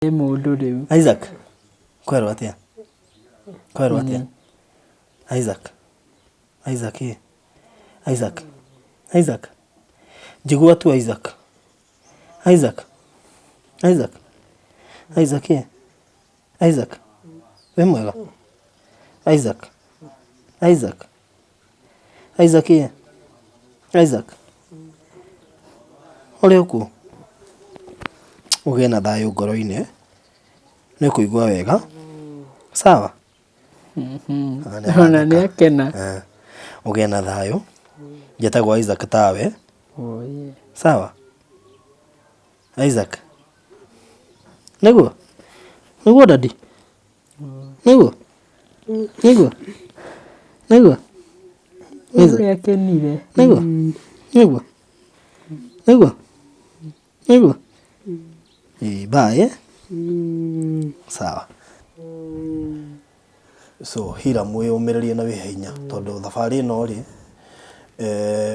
Nĩ mũndũ rĩu. Isaac, kwerwo atĩa? Kwerwo atĩa? Isaac, Isaac ĩ, Isaac, Isaac, njigua tu Isaac, Isaac, Isaac, Isaac ĩ, Isaac, wĩ mwega? Isaac, Isaac, Isaac ĩ, Isaac, ũrĩ o kuo? Ũgĩe na thayũ ngoro-inĩ, nĩ ũkũigua wega, sawa? Ona nĩ akena. Ũgĩe na thayũ, njĩtagwo Isaac tawe, sawa? Isaac, nĩguo? Nĩguo daddy? Nĩguo? Nĩguo? Nĩguo? Ũrĩa akenire. Nĩguo? Nĩguo? Nĩguo? Nĩguo? Ĩĩ bye eh? Sawa. So Hiram wĩyũmĩrĩrie na wĩhe hinya tondũ thabarĩ ĩno rĩ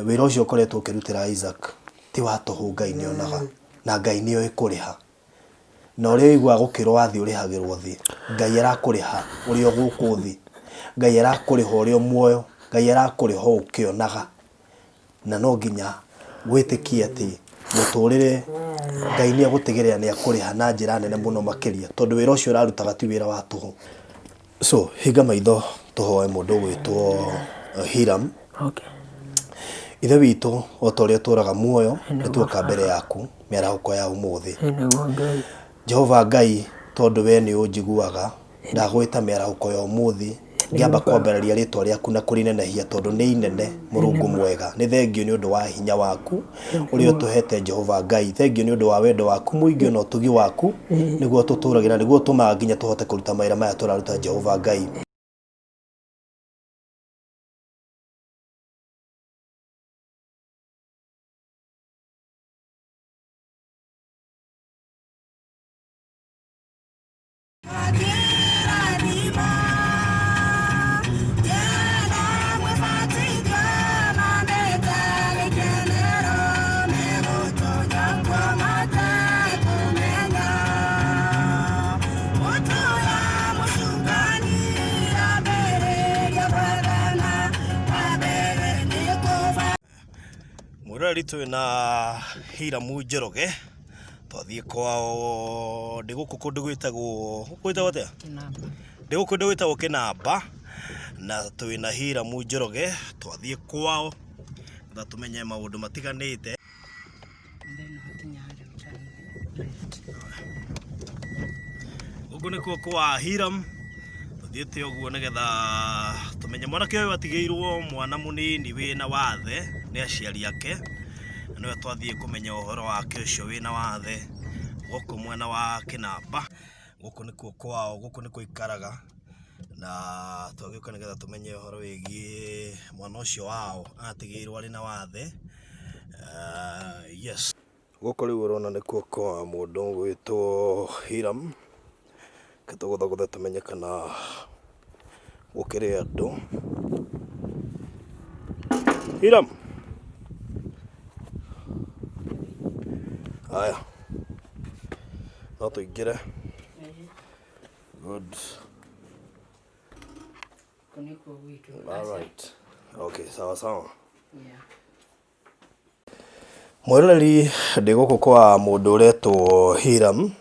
wĩra ũcio ũkoretwo ũkĩrutĩra Isaac ti wa tũhũ Ngai nĩ onaga na Ngai nĩ oĩ kũrĩha. Na ũrĩa ũiguaga gũkĩrwo wathiĩ ũrĩhagĩrwo thĩ. Ngai arakũrĩha ũrĩ o gũkũ thĩ. Ngai arakũrĩha ũrĩ o muoyo. Ngai arakũrĩha o ũkĩonaga. Na no nginya wĩtĩkie atĩ mũtũrĩre Ngai nĩ egũtigĩrĩra nĩ akũrĩha na njĩra nene mũno makĩria tondũ wĩra ũcio ũrarutaga ti wĩra wa tũhũ. So hinga maitho tũhoe mũndũ ũgwĩtwo Hiram. Okay. Ithe witũ o ta ũrĩa ũtũraga muoyo nĩ tuoka mbere yaku mĩarahũko ya ũmũthĩ. Nĩguo Ngai. Jehova Ngai tondũ we nĩ ũnjiguaga ndagwĩta mĩarahũko ya ũmũthĩ ngĩamba kwambararia rĩtwa rĩaku na kũrĩnenehia tondũ nĩ inene Mũrungu mwega. Nĩ thengio nĩ ũndũ wa hinya waku ũrĩa ũtũhete Jehova Ngai. Thengio nĩ ũndũ wa wendo waku mũingĩ ona ũtugi waku nĩguo tũtũragĩra nĩguo ũtũmaga nginya tũhote kũruta mawĩra maya tũraruta Jehova Ngai. Mwĩroreri twĩ na Hiramu Njoroge twathiĩ kwao ndĩ gũkũ kũndũ gwĩtagwo gwĩtagwo atĩa? Ndĩ gũkũ kũndũ gwĩtagwo Kĩnamba na twĩ na Hiramu Njoroge twathiĩ kwao na tũmenye maũndũ matiganĩte. Gũkũ nĩkuo kwa Hiram tũthiĩte ũguo nĩgetha tũmenye mwanake ũyũ atigĩirwo mwana mũnini wĩna wathe nĩ aciari ake na nĩwe twathiĩ kũmenya ũhoro wake ũcio wĩna wathe gũkũ mwena wa Kĩnamba. Gũkũ nĩkuo kwao, gũkũ nĩkuo aikaraga na twagĩũka nĩgetha tũmenye ũhoro wĩgiĩ mwana ũcio wao atigĩirwo arĩ na wathe. Yes. Gũkũ rĩu ũrona nĩkuo kwa mũndũ ũgwĩtwo Hiram. Reke tũgũthagũthe tũmenye kana gũkĩrĩ andũ. Hiram! Haya, no tũingĩre. Good. All right. Okay, sawa sawa. Mwĩroreri ndĩ gũkũ kwa mũndũ ũretwo Hiram,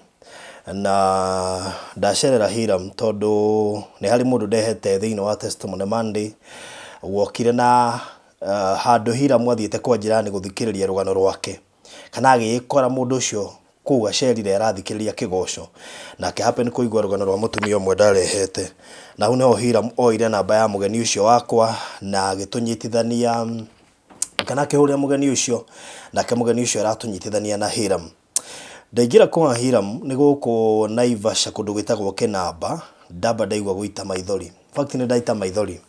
na ndacerera Hiram tondũ nĩ harĩ mũndũ ndehete thĩinĩ wa Testimony Monday, wokire na handũ Hiram athiĩte kwa jirani gũthikĩrĩria rũgano rwake, kana agĩĩkora mũndũ ũcio kũu acerire arathikĩrĩria kĩgoco, na akĩ happen kũigua rũgano rwa mũtumia ũmwe ndarehete. Na hau nĩho Hiram oire namba ya mũgeni ũcio wakwa na agĩtũnyitithania kana akĩhũrĩra mũgeni ũcio, nake mũgeni ũcio aratũnyitithania na Hiram. Ndaingĩra kwa Hiram nĩ gũkũ Naivasha kũndũ gwĩtagwo Kĩnamba, ndamba ndaigua gũita maithori. In fact nĩ ndaita maithori.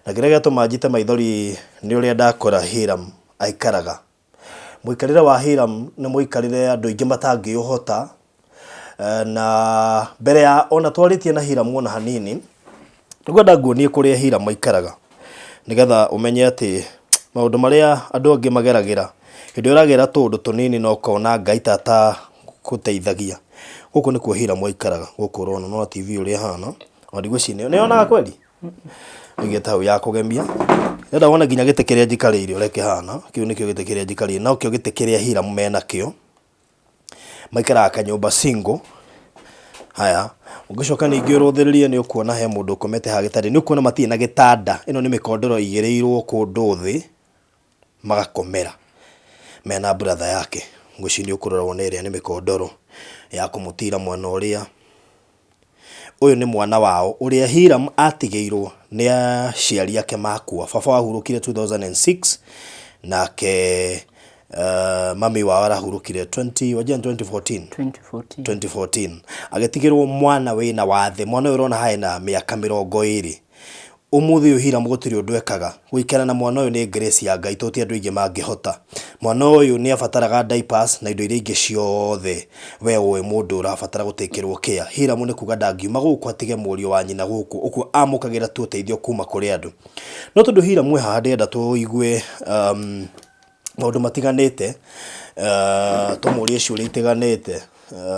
Na kĩrĩa gĩatũma njite maithori nĩ ũrĩa ndakora Hiram aikaraga. Mũikarĩre wa Hiram nĩ mũikarĩre andũ aingĩ matangĩũhota, na mbere ya ona twarĩtie na Hiram ona hanini, nĩngwenda nguonie kũrĩa Hiram aikaraga, nĩgetha ũmenye atĩ maũndũ marĩa andũ angĩ mageragĩra, hĩndĩ ĩrĩa ũragera tũũndũ tũnini na ũkona Ngai ta atakũteithagia. Gũkũ nĩkuo Hiram aikaraga, gũkũ ũrona no TV ũrĩa ĩhana, ona ndigwĩciria nĩ yonaga kweli? Ũigĩte hau ya kũgemia. Ndĩrenda wone nginya gĩtĩ kĩrĩa njikarĩire ũrĩa kĩhana, kĩu nĩkĩo gĩtĩ kĩrĩa njikarĩire, nokĩo gĩtĩ kĩrĩa Hiram menakĩo. Maikaraga kanyũmba single. Haya, ũngĩcoka ningĩ ũrũthĩrĩrie nĩ ũkuona he mũndũ ũkomete haha gĩtanda-inĩ, nĩ ũkuona matirĩ na gĩtanda, ĩno nĩ mĩkondoro ĩigĩrĩirwo kũndũ thĩ magakomera mena brother yake. Ngwĩciria nĩ ũkũrora wone ĩrĩa nĩ mĩkondoro ya kũmũtira mwena ũrĩa. Ũyũ nĩ mwana wao ũrĩa Hiram atigĩirwo nĩ aciari ake makua. Baba wao ahurũkire 2006 nake mami wao arahurũkire 20, wajua 2014? 2014. 2014. Agĩtigĩrwo mwana wĩna wathe. Mwana ũyũ ũrona haha ena mĩaka 20. Ũmũthĩ ũyũ Hiram gũtirĩ ũndũ ekaga. Gũikara na mwana ũyũ nĩ grace ya Ngai tondũ ti andũ aingĩ mangĩhota. Mwana ũyũ nĩ abataraga diapers na indo iria ingĩ ciothe we ũĩ mũndũ ũrabatara gũtĩkĩrwo care. Hiram nĩ kuga ndangiuma gũkũ atige mũriũ wa nyina gũkũ, ũguo amũkagĩra tu ũteithio kuma kũrĩ andũ. No tondũ Hiram e haha ndĩrenda tũigue maũndũ matiganĩte, tũmũrie ciũria itiganĩte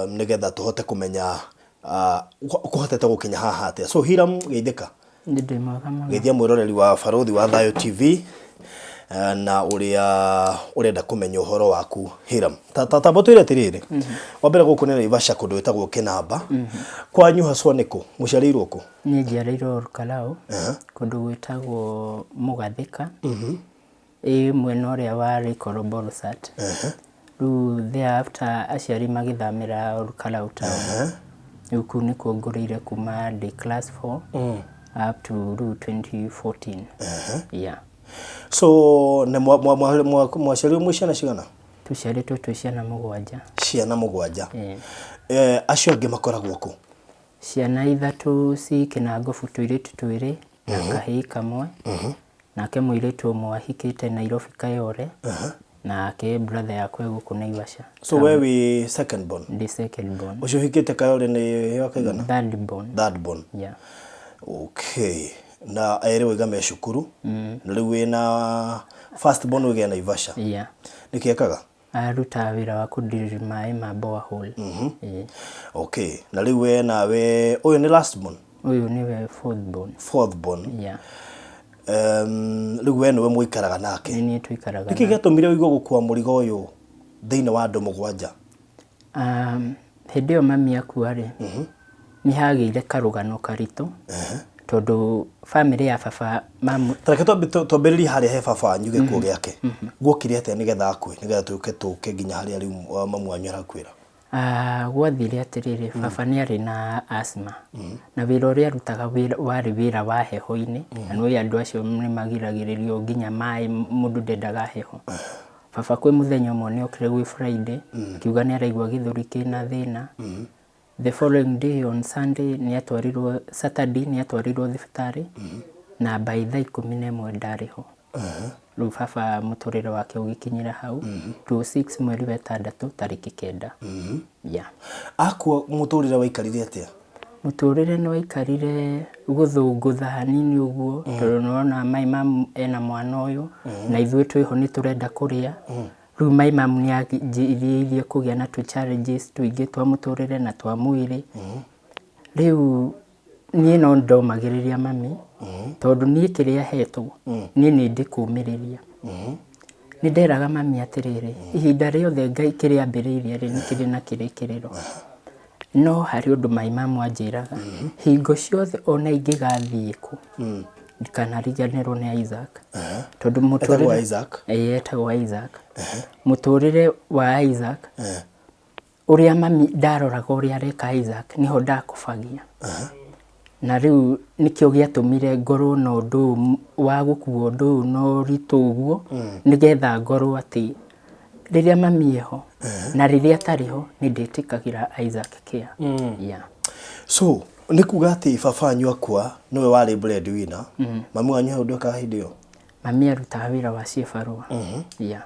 nĩgetha tũhote kũmenya kũhotete gũkinya haha atĩa. So Hiram geithĩka. Nĩ ndĩ mwega mũno. Geithia mwĩroreri wa Barũthi wa Thayũ TV na ũrĩa ũrenda kũmenya ũhoro waku Hiram. Tamba ũtwĩre atĩrĩrĩ, wa mbere gũkũ nĩ Naivasha kũndũ gwĩtagwo Kĩnamba. Kwanyu haswa nĩ kũ? Mũciarĩirwo kũ? Niĩ njiarĩirwo Olkalau, kũndũ gwĩtagwo Mũgathĩka. Ĩ mwena ũrĩa wa Lake Olobolosat. Rĩu thereafter aciari magĩthamĩra Olkalau town. Rĩu kũu nĩkuo ngũrĩire kuma ndĩ class 4 up to rĩu 2014. Yeah. So nĩ mwaciarirwo mwĩ ciana cigana? Tũciarĩtwo twĩ ciana 7. Ciana 7. Eh, acio angĩ makoragwo kũ? Ciana 3 ci Kĩnangobu, tũirĩtu 2 na kahĩĩ kamwe. Nake mũirĩtu ũmwe ahikĩte Nairobi Kayole. Nake brother yakwa e gũkũ Naivasha. So we wĩ second born? Ndĩ second born. Ũcio ũhikĩte Kayole nĩ wa kaigana? Third born. Third born. Yeah. Okay. Na erĩ waiga me cukuru. Na rĩu wĩna first born wĩgĩa Naivasha. Yeah. Nĩkĩ ekaga? Arutaga wĩra wa kũdrill maĩ ma borehole. Okay. Na rĩu we nawe ũyũ nĩ last born? Ũyũ nĩwe fourth born. Fourth born. Yeah. Rĩu we nĩwe mũikaraga nake? Nĩ niĩ tũikaraga nake. Nĩkĩ gĩatũmire ũigue gũkua mũrigo ũyũ thĩinĩ wa andũ 7? Hĩndĩ ĩyo mami akua rĩ, nĩ hagĩire karũgano karitũ tondũ bamĩrĩ ya baba mamu. Tareke twambĩrĩrie harĩa he baba wanyu gĩkuũ gĩake. Guokire atĩa nĩgetha akue, nĩgetha tũke tũke nginya harĩa rĩu mamu wanyu arakuĩra? Gwathire atĩrĩrĩ, baba nĩ arĩ na asthma na wĩra ũrĩa arutaga warĩ wĩra wa heho-inĩ, na nĩ andũ acio nĩ magiragĩrĩrio nginya maĩ, mũndũ ndendaga heho. Baba kwĩ mũthenya ũmwe nĩ okire gwĩ Friday, akiuga nĩ araigua gĩthũri kĩna thĩna. The following day on Sunday nĩ atwarirwo, Saturday nĩ atwarirwo thibitarĩ na by thaa 11 ndarĩ ho. Rĩu baba mũtũrĩre wake ũgĩkinyĩra hau 26 mweri wa 6 tarĩki 9. Yeah. Akua mũtũrĩre waikarire atĩa? Mũtũrĩre nĩ waikarire gũthũngũtha hanini ũguo, tondũ nĩ wona my mum ena mwana ũyũ na ithuĩ twĩho nĩ tũrenda kũrĩa. Rĩu my mum nĩ anjĩrĩirie kũgĩa na tũ challenges tũingĩ twa mũtũrĩre na twa mwĩrĩ. Rĩu niĩ no ndomagĩrĩria mami, tondũ niĩ kĩrĩa hetwo niĩ nĩ ndĩkũmĩrĩria. Nĩ nderaga mami atĩrĩrĩ, ihinda rĩothe Ngai kĩrĩa ambĩrĩirie rĩ, nĩ kĩrĩ na kĩrĩkĩrĩro. No harĩ ũndũ my mum anjĩraga, hingo ciothe ona ingĩgathiĩ kũ, ndikanariganĩrwo nĩ Isaac. Tondũ mũtũrĩre Etagwo Isaac? Ĩĩ, etagwo Isaac. Mũtũrĩre wa Isaac, ũrĩa mami ndaroraga ũrĩa areka Isaac, nĩho ndakobagia. Na rĩu nĩkĩo gĩatũmire ngorwo na ũndũ ũyũ wa gũkua ũndũ ũyũ na ũritũ ũguo, nĩgetha ngorwo atĩ rĩrĩa mami eho na rĩrĩa atarĩ ho nĩ ndĩtĩkagĩra Isaac care. Yeah. So nĩ kuga atĩ baba wanyu akua nĩwe warĩ breadwinner. Mami wanyu he ũndũ ekaga hĩndĩ ĩyo? Mami arutaga wĩra wa ciĩbarũa. Yeah.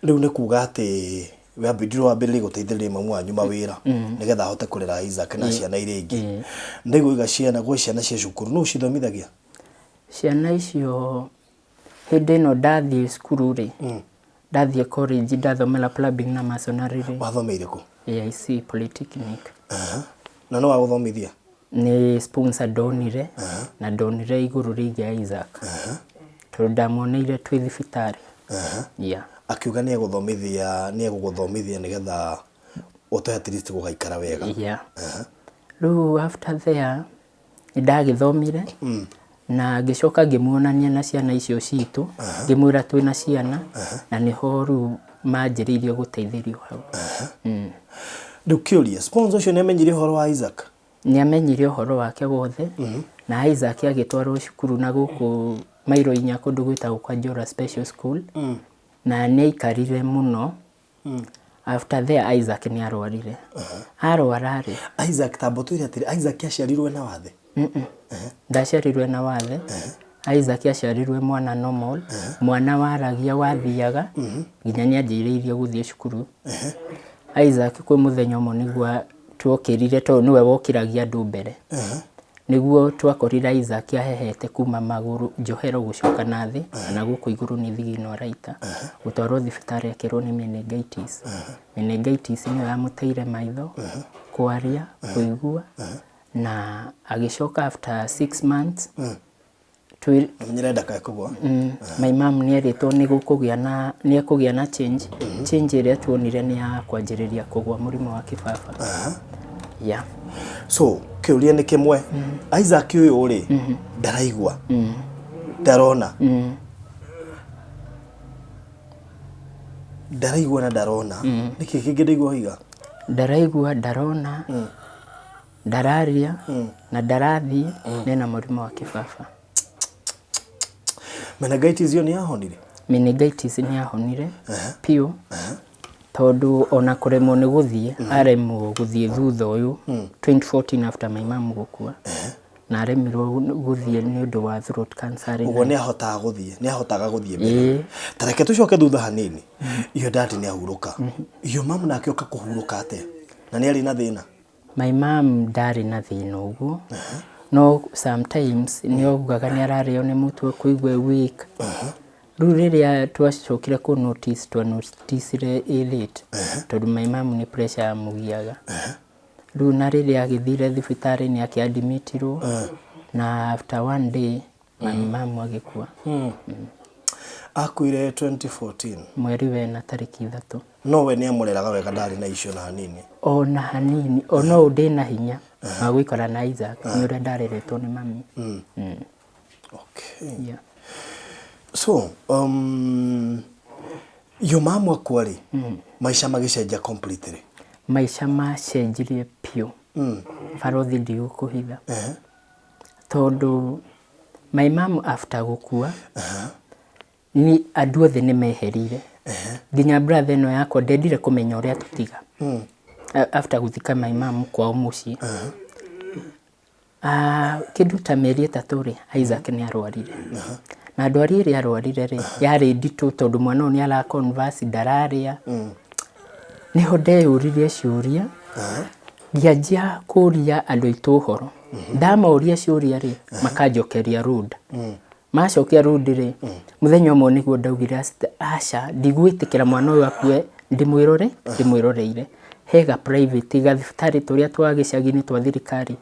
Rĩu nĩ kuga atĩ wambĩrĩria wambĩrĩria gũteithĩrĩria mamu wanyu mawĩra nĩgetha ahote kũrera Isaac na ciana iria ingĩ. Ndaigua iga ciana gwĩ ciana cia cukuru, nũ ũcithomithagia? Ciana icio hĩndĩ ĩno ndathiĩ cukuru rĩ, ndathiĩ college ndathomera plumbing na masonry rĩ. Wathomeire kũ? AIC Polytechnic. Na no agũthomithia? Nĩ sponsor ndonire na ndonire igũrũ rĩgiĩ Isaac tondũ ndamuoneire twĩ thibitarĩ. Yeah. Akiuga nĩ egũthomithia, nĩ egũgũthomithia nĩgetha ũhote at least gũgaikara wega. Yeah. Rĩu after there nĩ ndagĩthomire na ngĩcoka ngĩmuonania na ciana icio citũ, ngĩmwĩra twĩna ciana na nĩho rĩu manjĩrĩirie gũteithĩrio hau. Rĩu kĩũria, sponsor ũcio nĩ amenyire ũhoro wa Isaac? Nĩ amenyire ũhoro wake wothe na Isaac agĩtwarwo cukuru na gũkũ mairo inya kũndũ gwĩtagwo kwa Njora Special School na nĩ aikarire mũno. After there Isaac nĩ arwarire. Arwara rĩ, Isaac, tamba ũtwĩre atĩrĩ, Isaac aciarirwo ena wathe? Ndaciarirwe na wathe. Isaac aciarirwe mwana normal, mwana waragia, wathiaga, nginya nĩ anjĩrĩirie gũthiĩ cukuru. Isaac kwĩ mũthenya ũmwe nĩguo tuokĩrire, tondũ nĩwe wokĩragia andũ mbere, nĩguo twakorire Isaac ahehete kuma magũrũ njohero gũcoka na thĩ na gũkũ igũrũ nĩ thigino araita. Gũtwarwo thibitarĩ akĩrwo nĩ meningitis. Meningitis nĩyo yamũteire maitho, kwaria, kũigua, na agĩcoka after 6 months twĩ Menyere ndakae kũgwa. My mom nĩ erĩtwo nĩ gũkũgĩa na nĩ ekũgĩa na change. Change ĩrĩa tuonire nĩ ya kwanjĩrĩria kũgwa mũrimũ wa kĩbaba, yeah. So kĩũria nĩ kĩmwe, Isaac ũyũ rĩ, ndaraigua, ndarona, ndaraigua na ndarona, nĩkĩ kĩngĩ ndaigua waiga? Ndaraigua, ndarona, ndararia na ndarathiĩ, nena mũrimũ wa kĩbaba. Meningitis ĩyo nĩ yahonire? Meningitis nĩ yahonire piũ, tondũ ona kũremwo nĩ gũthiĩ, aremwo gũthiĩ thutha ũyũ 2014 after my mom gũkua, na aremirwo gũthiĩ nĩ ũndũ wa throat cancer. Ũguo nĩ ahotaga gũthiĩ, nĩ ahotaga gũthiĩ mbere? Ĩĩ. Ta reke tũcoke thutha hanini. Iyo dadi nĩ ahurũka, iyo mamu nake oka kũhurũka atĩa, na nĩ arĩ na thĩna? My mom ndarĩ na thĩna ũguo, no sometimes nĩ augaga nĩ ararĩo nĩ mũtwe, kũigua weak. Rĩu rĩrĩa twacokire kũ notice, twa noticire ĩ late, tondũ my mom nĩ pressure yamũgiaga rĩu, na rĩrĩa agĩthire thibitarĩ nĩ akĩadmitirwo, na after one day my mom agĩkua. Akuire 2014? Mweri wena tarĩki 3. No we nĩ amũreraga wega, ndarĩ na icio na hanini? Ona hanini, ona ũũ ndĩna hinya wa gũikara na Isaac nĩ ũrĩa ndareretwo nĩ mami. Okay. Yeah. So yo mamu akua rĩ, maica magĩcenjia completely? Maica macenjirie piũ, barothi, ndigũkũhitha, tondũ my mom after gũkua ni andũ othe nĩ meherire, nginya brother ĩno yakwa ndendire kũmenya ũrĩa tũtiga. After gũthika my mom kwao mũciĩ, ah, kĩndũ ta mĩeri 3 rĩ, Isaac nĩ arwarire, na ndwari ĩrĩa arwarire rĩ yarĩ nditũ, tondũ mwana ũyũ nĩ ara converse, ndararĩa. Nĩho ndeyũririe ciũria, ngĩanjia kũria andũ aitũ ũhoro. Ndamoria ciũria rĩ, makanjokeria rude. Macokia rude rĩ, mũthenya ũmwe nĩguo ndaugire aca, ndigwĩtĩkĩra mwana ũyũ akue ndĩmwĩrore ndĩmwĩroreire. Hega private gathibitarĩ tũrĩa twa gĩcagi-inĩ twa thirikari,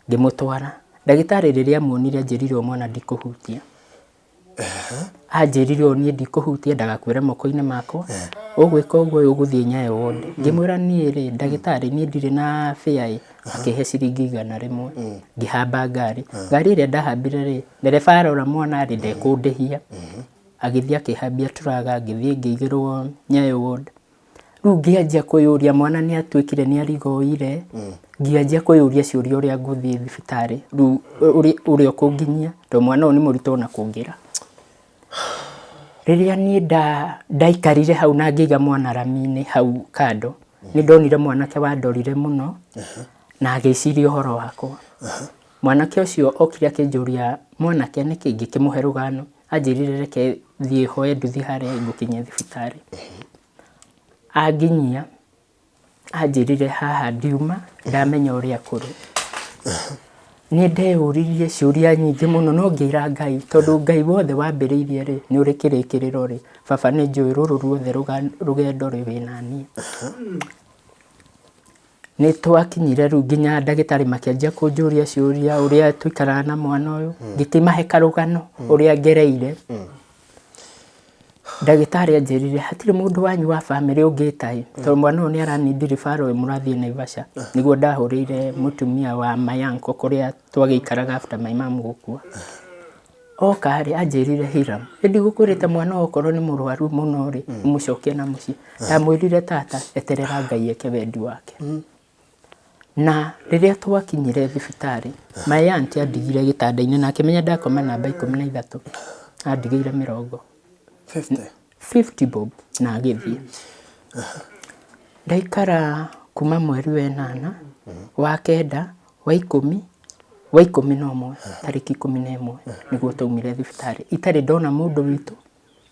ngĩmũtwara. Ndagĩtarĩ rĩrĩa amuonire anjĩrire ũũ, mwana ndikũhutia. Anjĩrire ũũ, niĩ ndikũhutia ndagakuĩre moko-inĩ makwa, ũgwĩka ũguo ũgũthiĩ Nyayo ward. Ngĩmwĩra niĩ rĩ, ndagĩtarĩ, niĩ ndirĩ na fare ĩ. Akĩhe ciringi 100, ngĩhamba ngari. Ngari ĩrĩa ndahambire rĩ, ndereba arora mwana rĩ, ndekũndĩhia, agĩthiĩ akĩhambia tũraga, ngĩthiĩ ngĩigĩrwo Nyayo ward. Rĩu ngĩanjia kwĩyũria, mwana nĩ atuĩkire nĩ arigoire. Ngĩanjia kwĩyũria ciũria ũrĩa ngũthiĩ thibitarĩ rĩu, ũrĩa ũkũnginyia, tondũ mwana ũyũ nĩ mũritũ ona kũngĩra. Rĩrĩa niĩ ndaikarire hau na ngĩiga mwana rami-inĩ hau kando, nĩ ndonire mwanake wandorire mũno na agĩciria ũhoro wakwa. Mwanake ũcio okire akĩnjũria, mwanake nĩkĩ? Ngĩkĩmũhe rũgano. Anjĩrire reke thiĩ hoe nduthi harĩa ngũkinyia thibitarĩ. Anginyia anjĩrire haha ndiuma ndamenya ũrĩa kũrĩ. Nĩ ndeyũririe ciũria nyingĩ mũno, no ngĩra Ngai, tondũ Ngai wothe wambĩrĩirie rĩ nĩ ũrĩ kĩrĩkĩrĩro rĩ, baba, nĩ njũĩ rũrũ ruothe rũgendo rĩ wĩna niĩ. Nĩ twakinyire rĩu nginya ndagĩtarĩ makĩanjia kũnjũria ciũria ũrĩa tũikaraga na mwana ũyũ, ngĩkĩmahe karũgano ũrĩa ngereire. Ndagĩtarĩ anjĩrire hatirĩ mũndũ wanyu wa bamĩrĩ ũngĩta ĩ, tondũ mwana ũyũ nĩ aranindi referral mũrathiĩ Naivasha. Nĩguo ndahũrĩire mũtumia wa my uncle kũrĩa twagĩikaraga after my mom gũkua. Oka rĩ, anjĩrire Hiram, ĩ ndigũkwĩrĩte mwana ũyũ okorwo nĩ mũrwaru mũno rĩ, ũmũcokie na mũciĩ. Ndamwĩrire tata, eterera Ngai eke wendi wake. Na rĩrĩa twakinyire thibitarĩ, my aunt andigire gĩtanda-inĩ na akĩmenya ndakoma namba 13, andigĩire mĩrongo. 50? 50 bob na agĩthiĩ. Ndaikara kuma mweri wa ĩnana, wa kenda, wa 10, wa 11, tarĩki 11 nĩguo twaumire thibitarĩ. Itarĩ ndona mũndũ witũ,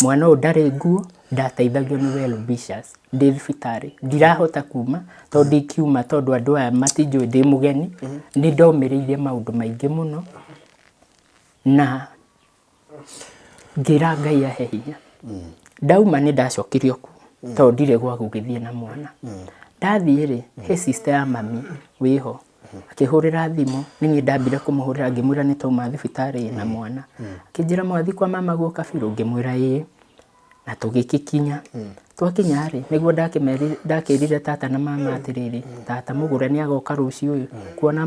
mwana ũyũ ndarĩ nguo, ndateithagio nĩ well wishers ndĩ thibitarĩ. Ndirahota kuma tondũ ndingiuma tondũ andũ aya matinjũĩ ndĩ mũgeni. Nĩ ndomĩrĩirie maũndũ maingĩ mũno na ngĩra Ngai ahe hinya. Ndauma nĩ ndacokirio kuo tondũ ndirĩ gwa gũgĩthiĩ na mwana. Ndathiĩ rĩ, he sister ya mami wĩho akĩhũrĩra thimũ, nĩ niĩ ndambire kũmũhũrĩra ngĩmwĩra nĩ twauma thibitarĩ na mwana. Akĩnjĩra mwathiĩ kwa mama guo Kabiru? Ngĩmwĩra ĩĩ. Na tũgĩgĩkinya. Twakinya rĩ, nĩguo ndakĩrire tata na mama atĩrĩrĩ, tata mũgũre nĩ agoka rũciũ ĩ, kuona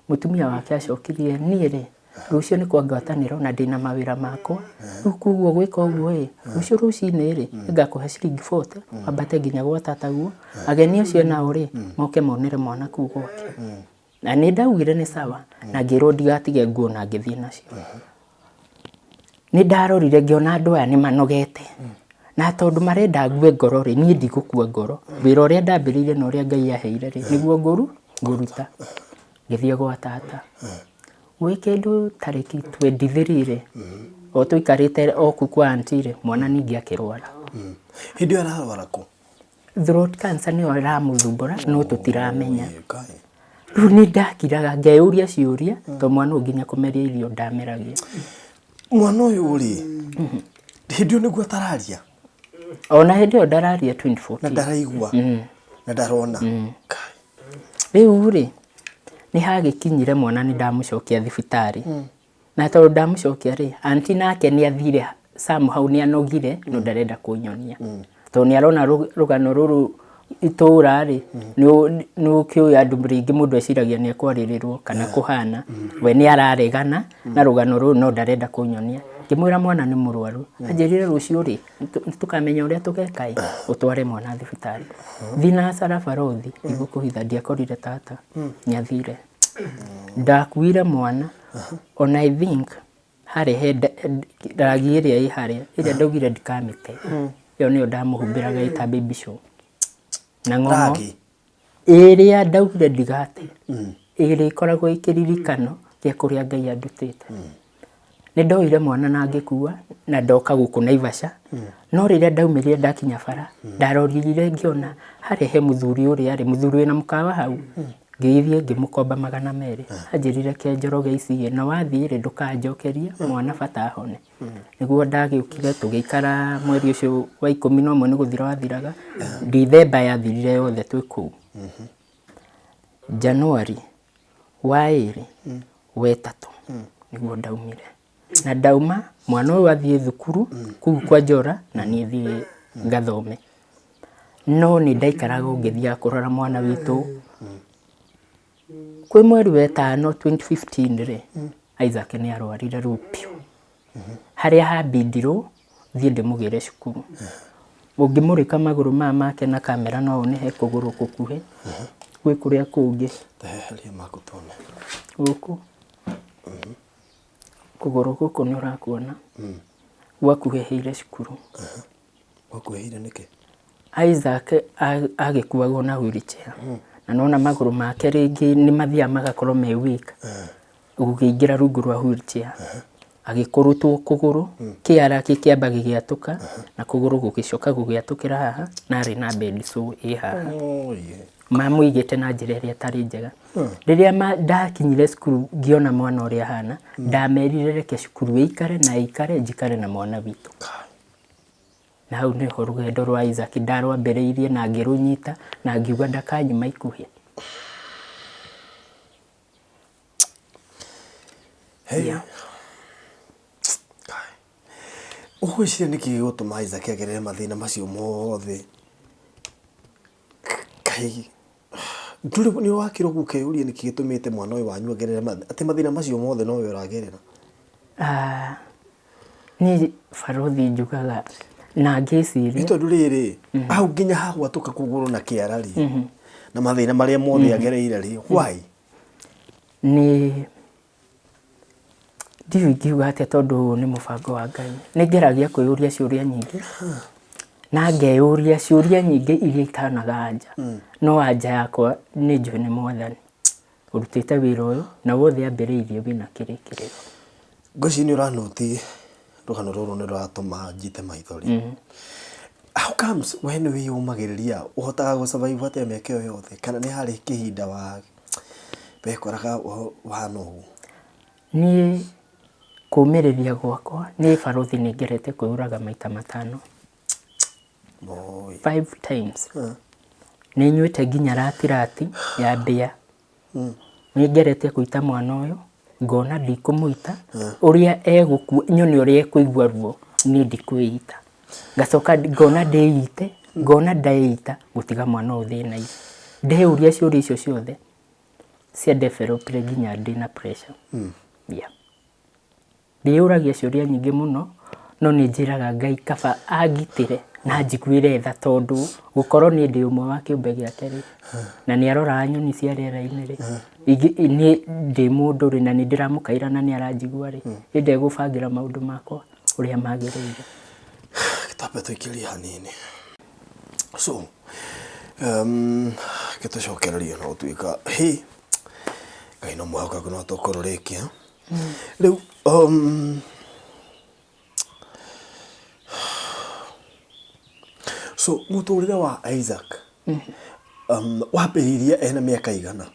mũtumia wake acokirie niĩ rĩ, rũciũ nĩ kwa ngwatanĩro na ndĩna mawĩra makwa, rĩu koguo gwĩka ũguo ĩ, rũciũ rũcinĩ rĩ, nĩngakũhe ciringi 40 wambate nginya gwa tata guo, ageni acio nao rĩ, moke monere mwana kũu gwake. Na nĩ ndaugire nĩ sawa, na ngĩrwo ndigatige nguo na ngĩthiĩ nacio. Nĩ ndarorire ngĩona andũ aya nĩ manogete, na tondũ marenda ngue ngoro rĩ, niĩ ndigũkua ngoro. Wĩra ũrĩa ndambĩrĩirie na ũrĩa Ngai aheire rĩ, nĩguo ngũruta. Ngĩthiĩ gwa tata. Gwĩ kĩndũ tarĩki 23 rĩ, o tũikarĩte o kũu kwa aunty rĩ, mwana ningĩ akĩrwara. Hĩndĩ ĩyo ararwara kũ? Throat cancer nĩyo ĩramũthumbũra no tũtiramenya. Rĩu nĩ ndakiraga ngeyũria ciũria tondũ mwana ũyũ nginya kũmeria irio ndameragia. Mwana ũyũ rĩ, hĩndĩ ĩyo nĩguo atararia? Ona hĩndĩ ĩyo ndararia 2014. Na ndaraigua? Na ndarona? Rĩu rĩ, nĩ hagĩkinyire mwana nĩ ndamũcokia thibitarĩ. Na tondũ ndamũcokia rĩ, aunty nake nĩ athire somehow nĩ anogire no ndarenda kũnyonia. Tondũ nĩ arona rũgano rũrũ itũra rĩ, nĩ ũkĩũĩ andũ rĩngĩ mũndũ eciragia nĩ ekwarĩrĩrwo kana kũhana. We nĩ araregana na rũgano rũrũ no ndarenda kũnyonia. Ngĩmwĩra mwana nĩ mũrwaru. Anjĩrire rũciũ rĩ, nĩ tũkamenya ũrĩa tũgeka ĩ, ũtware mwana thibitarĩ. Thinacara barothi, ndigũkũhitha ndiakorire tata, nĩ athire. Ndakuire mwana, ona I think harĩ he ragi ĩrĩa ĩ harĩa, ĩrĩa ndaugire ndikamĩte. Ĩyo nĩyo ndamũhumbĩraga ĩta baby show. Na ng'ong'o. Ragi? Ĩrĩa ndaugire ndigate. Ĩrĩa ĩkoragwo ĩ kĩririkano gĩa kũrĩa Ngai andutĩte. Nĩ ndoire mwana na ngĩkua na ndoka gũkũ Naivasha. No rĩrĩa ndaumĩrire ndakinya bara, ndarorire ngĩona harĩa he mũthuri ũrĩa arĩ, mũthuri wĩna mũkawa hau. Ngĩgĩthiĩ ngĩmũkomba 200. Anjĩrire ke Njoroge ici ĩ, na wathiĩ rĩ ndũkanjokerie, mwana bata ahone. Nĩguo ndagĩũkire tũgĩikara mweri ũcio wa 11 nĩ gũthira wathiraga. Dithemba yathirire yothe twĩ kũu. January wa 2 wa 3 nĩguo ndaumire. Na ndauma mwana ũyũ athiĩ thukuru kũu kwa Njora na niĩ thiĩ ngathome. No nĩ ndaikaraga o ngĩthiaga kũrora mwana witũ. Kwĩ mweri wa 5 2015 rĩ, Isaac nĩ arwarire rĩu biũ. Harĩa hambindirwo thiĩ ndĩmũgĩre cukuru. Ũngĩmũrĩka magũrũ maya make na kamera no wone he kũgũrũ gũkuhĩ, gwĩ kũrĩa kũngĩ. Heheria maku tuone. Gũkũ. Kũgũrũ gũkũ nĩ ũrakuona. Gwakuhĩhĩire cukuru. Gwakuhĩhĩire nĩkĩ? Isaac agĩkuagwo na wheelchair. Na nona magũrũ make rĩngĩ nĩ mathiaga magakorwo me weak. Gũkĩingĩra rungu rwa wheelchair. Agĩkũrũtwo kũgũrũ, kĩara gĩkĩamba gĩgĩatũka, na kũgũrũ gũgĩcoka gũgĩatũkĩra haha, na arĩ na bed sore ĩ haha. Mamũigĩte na njĩra ĩrĩa ĩtarĩ njega. Rĩrĩa ndakinyire cukuru ngĩona mwana ũrĩa ahana, ndamerire reke cukuru ĩikare na ĩikare njikare na mwana witũ. Na hau nĩho rũgendo rwa Isaac ndarwambĩrĩirie na ngĩrũnyita na ngiuga ndakanyuma ikuhĩ. Hey. Yeah. Kai. Ũgwĩciria nĩkĩ gĩgũtũma Isaac agerere mathĩna macio mothe? Kai ndũrĩ nĩ wakĩra ũguo ũkeyũria nĩkĩ gĩtũmĩte mwana ũyũ wanyu agerere atĩ mathĩna macio mothe nowe ũragerera? Ah, niĩ barothi njugaga na Nĩ ngĩciria tondũ rĩrĩ hau nginya hagwatũka kũgũrũ na kĩara rĩ na mathĩna marĩa mothe agereire rĩ, why? Nĩ ndiũĩ ingiuga atĩa tondũ nĩ mũbango wa Ngai. Nĩ ngeragia kwĩyũria ciũria nyingĩ na ngeyũria ciũria nyingĩ iria itanaga anja, no anja yakwa nĩ njũĩ nĩ Mwathani ũrutĩte wĩra ũyũ na wothe ambĩrĩirie wĩna kĩrĩkĩrĩro. Ngwĩciria nĩ ũranũti rũgano rũrũ nĩ rũratũma njite maithori. How comes we nĩ wĩyũmagĩrĩria, ũhotaga gũ survive atĩa mĩaka ĩyo yothe, kana nĩ harĩ kĩhinda wa wekoraga wahana ũguo? Niĩ kũmĩrĩria gwakwa, niĩ barothi nĩ ngerete kwĩyũraga maita 5. Oi. 5 times. Nĩ nyuĩte nginya ratirati ya mbĩa. Nĩ ngerete kũita mwana ũyũ, ngona ndikũmũita, ũrĩa egũkua, nyone ũrĩa ekũigua ruo, niĩ ndikwĩita. Ngacoka ngona ndĩite, ngona ndeita gũtiga mwana ũyũ thĩna-inĩ. Ndeyũria ciũria icio ciothe, cia develop nginya ndĩna pressure. Yeah. Ndĩyũragia ciũria nyingĩ mũno, no nĩ njĩraga Ngai kaba angitĩre na njiguĩre tha tondũ gũkorwo niĩ ndĩ ũmwe wa kĩũmbe gĩake rĩ, na nĩ aroraga nyoni cia rĩera-inĩ rĩ, niĩ ndĩ mũndũ rĩ, na nĩ ndĩramũkaĩra na nĩ aranjigua rĩ, ĩ ndegũbangĩra maũndũ makwa ũrĩa magĩrĩire. Twambe tũikĩrie hanini. So, gĩtũcokererie no gũtuĩka, hĩ, Ngai no mwĩhokeku no tũkũrũrĩkia. Rĩu, so mũtũrĩre wa Isaac wambĩrĩirie ena mĩaka igana?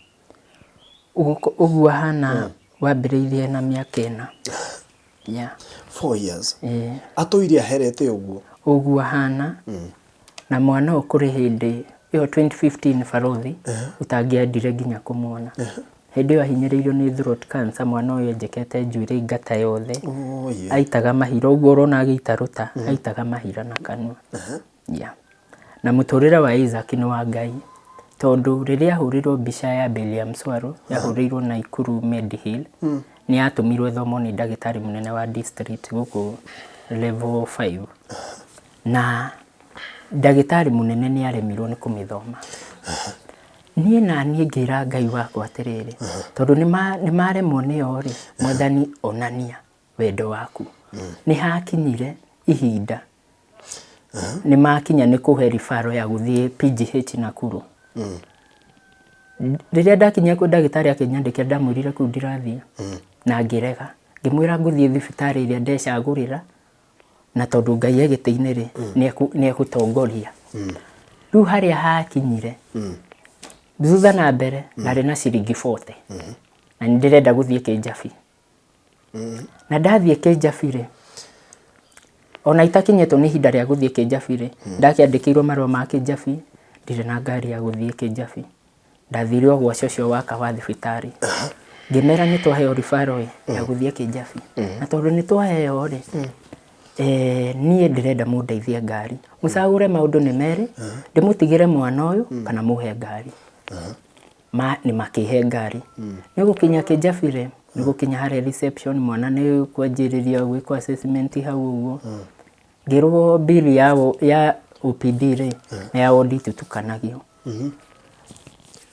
Ũguo ahana wambĩrĩirie na mĩaka 4. Yeah. 4 years. Ĩĩ. Atũire aherete ũguo? Ũguo ahana. Na mwana ũyũ kũrĩ hĩndĩ ĩyo 2015 barothi ũtangĩendire nginya kũmuona. Hĩndĩ ĩyo ahinyĩrĩirio nĩ throat cancer, mwana ũyũ enjekete njuĩrĩ ngata yothe. Oh, yeah. Aitaga mahira ũguo ũrona agĩita rũta, aitaga mahira na kanua. Yeah. Na mũtũrĩre wa Isaac nĩ wa Ngai tondũ rĩrĩa ahũrĩrwo mbica ya William Swaro yahũrĩirwo Nakuru Medihill, nĩ yatũmirwo ĩthomwo nĩ ndagĩtarĩ mũnene wa district gũkũ level 5, na ndagĩtarĩ mũnene nĩ aremirwo nĩ kũmĩthoma. Niĩ na niĩ ngĩra Ngai wakwa atĩrĩrĩ, tondũ nĩ maremwo nĩyo rĩ, Mwathani onania wendo waku. Nĩ hakinyire ihinda nĩ makinya nĩ kũhe referral ya gũthiĩ PGH Nakuru. Rĩrĩa ndakinyire kwĩ ndagĩtarĩ akĩnyandĩkĩra, ndamwĩrire kũu ndirathiĩ na ngĩrega. Ngĩmwĩra ngũthiĩ thibitarĩ ĩrĩa ndecagũrĩra, na tondũ Ngai e gĩtĩ-inĩ rĩ, nĩ egũtongoria. Rĩu harĩa hakinyire, thutha na mbere ndarĩ na ciringi 40 na nĩ ndĩrenda gũthiĩ Kĩnjabi. Na ndathiĩ Kĩnjabi rĩ, ona itakinyĩtwo nĩ ihinda rĩa gũthiĩ Kĩnjabi rĩ, ndakĩandĩkĩirwo marũa ma Kĩnjabi, ndirĩ na ngari ya gũthiĩ Kĩnjabi. Ndathire o gwa cũcũ waka wa thibitarĩ. Ngĩmera nĩ twaheo referral ĩ, ya gũthiĩ Kĩnjabi. Na tondũ nĩ twaheo rĩ, niĩ ndĩrenda mũndeithie ngari. Mũcagũre maũndũ nĩ merĩ, ndĩmũtigĩre mwana ũyũ kana mũhe ngari. Ma nĩ makĩhe ngari. Nĩ gũkinya Kĩnjabi rĩ, nĩ gũkinya harĩa reception, mwana nĩ kwanjĩrĩria gwĩkwo assessment hau ũguo. Ngĩrwo bill ya OPD rĩ, na ya ward itutukanagio.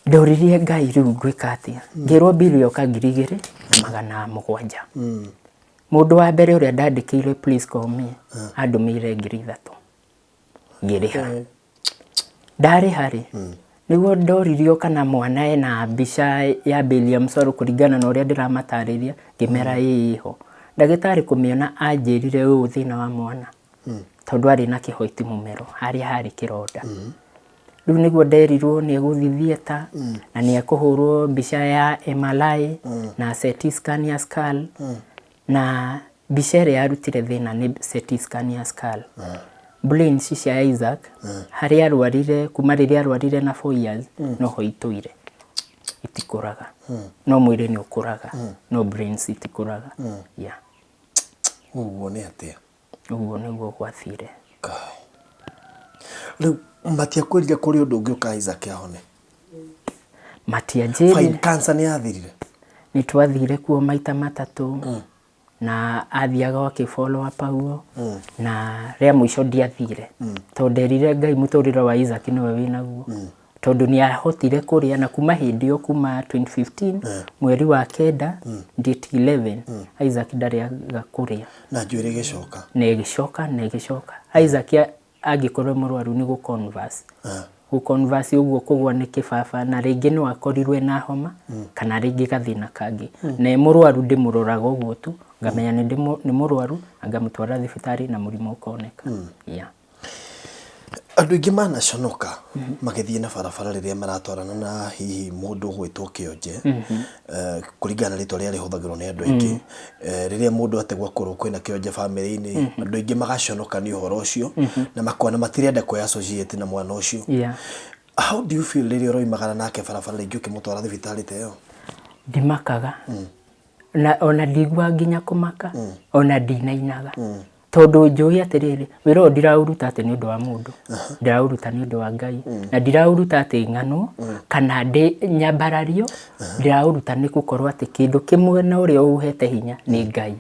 Ndoririe Ngai rĩu ngwĩka atĩa. Ngĩrwo bill yoka 2700. Mũndũ wa mbere ũrĩa ndandĩkĩire please call me, andũmĩire 3000. Ngĩrĩha. Ndarĩha rĩ, nĩguo ndoririo kana mwana ena mbica ya William Swaro kũringana na ũrĩa ndĩramatarĩria, ngĩmera ĩĩ ĩho. Ndagĩtarĩ kũmĩona anjĩrire ũũ thĩna wa mwana, tondũ arĩ na kĩhoiti mũmero, harĩa harĩ kĩronda. Rĩu nĩguo nderirwo nĩ egũthiĩ theatre, na nĩ ekũhũrwo mbica ya MRI, na CT scan ya skull, na mbica ĩrĩa yarutire thĩna nĩ CT scan ya skull. Brains cia Isaac, harĩa arwarire, kuma rĩrĩa arwarire na 4 years, noho itũire. Itikũraga, no mwĩrĩ nĩ ũkũraga, no brains itikũraga. Yeah. Ũguo nĩ atĩa? Ũguo nĩguo gwathire. Kai. Rĩu matiakwĩrire kũrĩ ũndũ ũngĩ ũka Isaac ahone? Matianjĩrire. Fine, cancer nĩ yathirire? Nĩ twathire kuo maita matatũ, na athiaga akĩ follow up ũguo, na rĩa mũico ndiathire, tondũ nderire Ngai mũtũrĩre wa Isaac nĩwe wĩnaguo, tondũ nĩ ahotire kũrĩa. Na kuma hĩndĩ ĩyo, kuma 2015 mweri wa 9 date 11, Isaac ndarĩaga kũrĩa. Na njuĩrĩ ĩgĩcoka? Na ĩgĩcoka, na ĩgĩcoka. Isaac angĩkorwo mũrwaru nĩ gũ-converse, gũ-converse ũguo, kũgwa nĩ kĩbaba, na rĩngĩ no akorirwo ena homa kana rĩngĩ gathĩna kangĩ. Na e mũrwaru ndĩmũroraga ũguo tu, ngamenya nĩ mũrwaru na ngamũtwara thibitarĩ na mũrimũ ũkoneka. Yeah. Andũ aingĩ manaconoka magĩthiĩ na barabara rĩrĩa maratwarana na hihi mũndũ ũgwĩtwo kĩonje, kũringana na rĩtwa rĩrĩa rĩhũthagĩrwo nĩ andũ aingĩ. Rĩrĩa mũndũ ategwo akorwo kwĩna kĩonje bamĩrĩ-inĩ, andũ aingĩ magaconoka nĩ ũhoro ũcio na makona matirenda kwĩ associate na mwana ũcio. How do you feel rĩrĩa ũroimagara nake barabara rĩngĩ ũkĩmũtwara thibitarĩ ta ĩyo? Ndimakaga, na ona ndiguaga nginya kũmaka, ona ndinainaga, tondũ njũĩ atĩrĩrĩ, wĩra ũyũ ndiraũruta atĩ nĩ ũndũ wa mũndũ, ndĩraũruta nĩ ũndũ wa Ngai, na ndiraũruta atĩ ng'ano kana ndĩ nyambarario. Ndĩraũruta nĩ gũkorwo atĩ kĩndũ kĩmwe na ũrĩa ũhete hinya nĩ Ngai.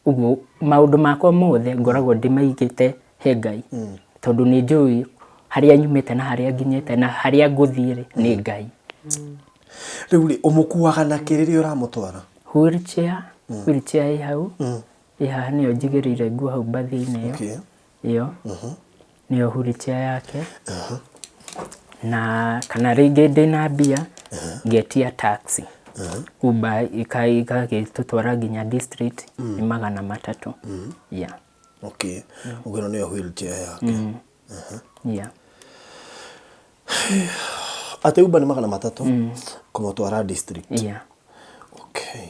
Ũguo maũndũ makwa mothe ngoragwo ndĩmaigĩte he Ngai, tondũ nĩ njũĩ harĩa nyumĩte na harĩa nginyĩte na harĩa ngũthiĩ rĩ, nĩ Ngai. Rĩu rĩ, ũmũkuaga na kĩ rĩrĩa ũramũtwara? Wheelchair. Wheelchair ĩ hau, ĩ haha, nĩyo njigĩrĩire nguo hau mbathi-inĩ ĩyo. Ĩyo nĩyo wheelchair yake, na kana rĩngĩ ndĩna mbia ngetia taxi, Uber igagĩtũtwara nginya district, nĩ 300. Yeah. Okay, ũguo ĩno nĩyo wheelchair yake? Yeah. Atĩ Uber nĩ 300 kũmũtwara district? Yeah. Okay,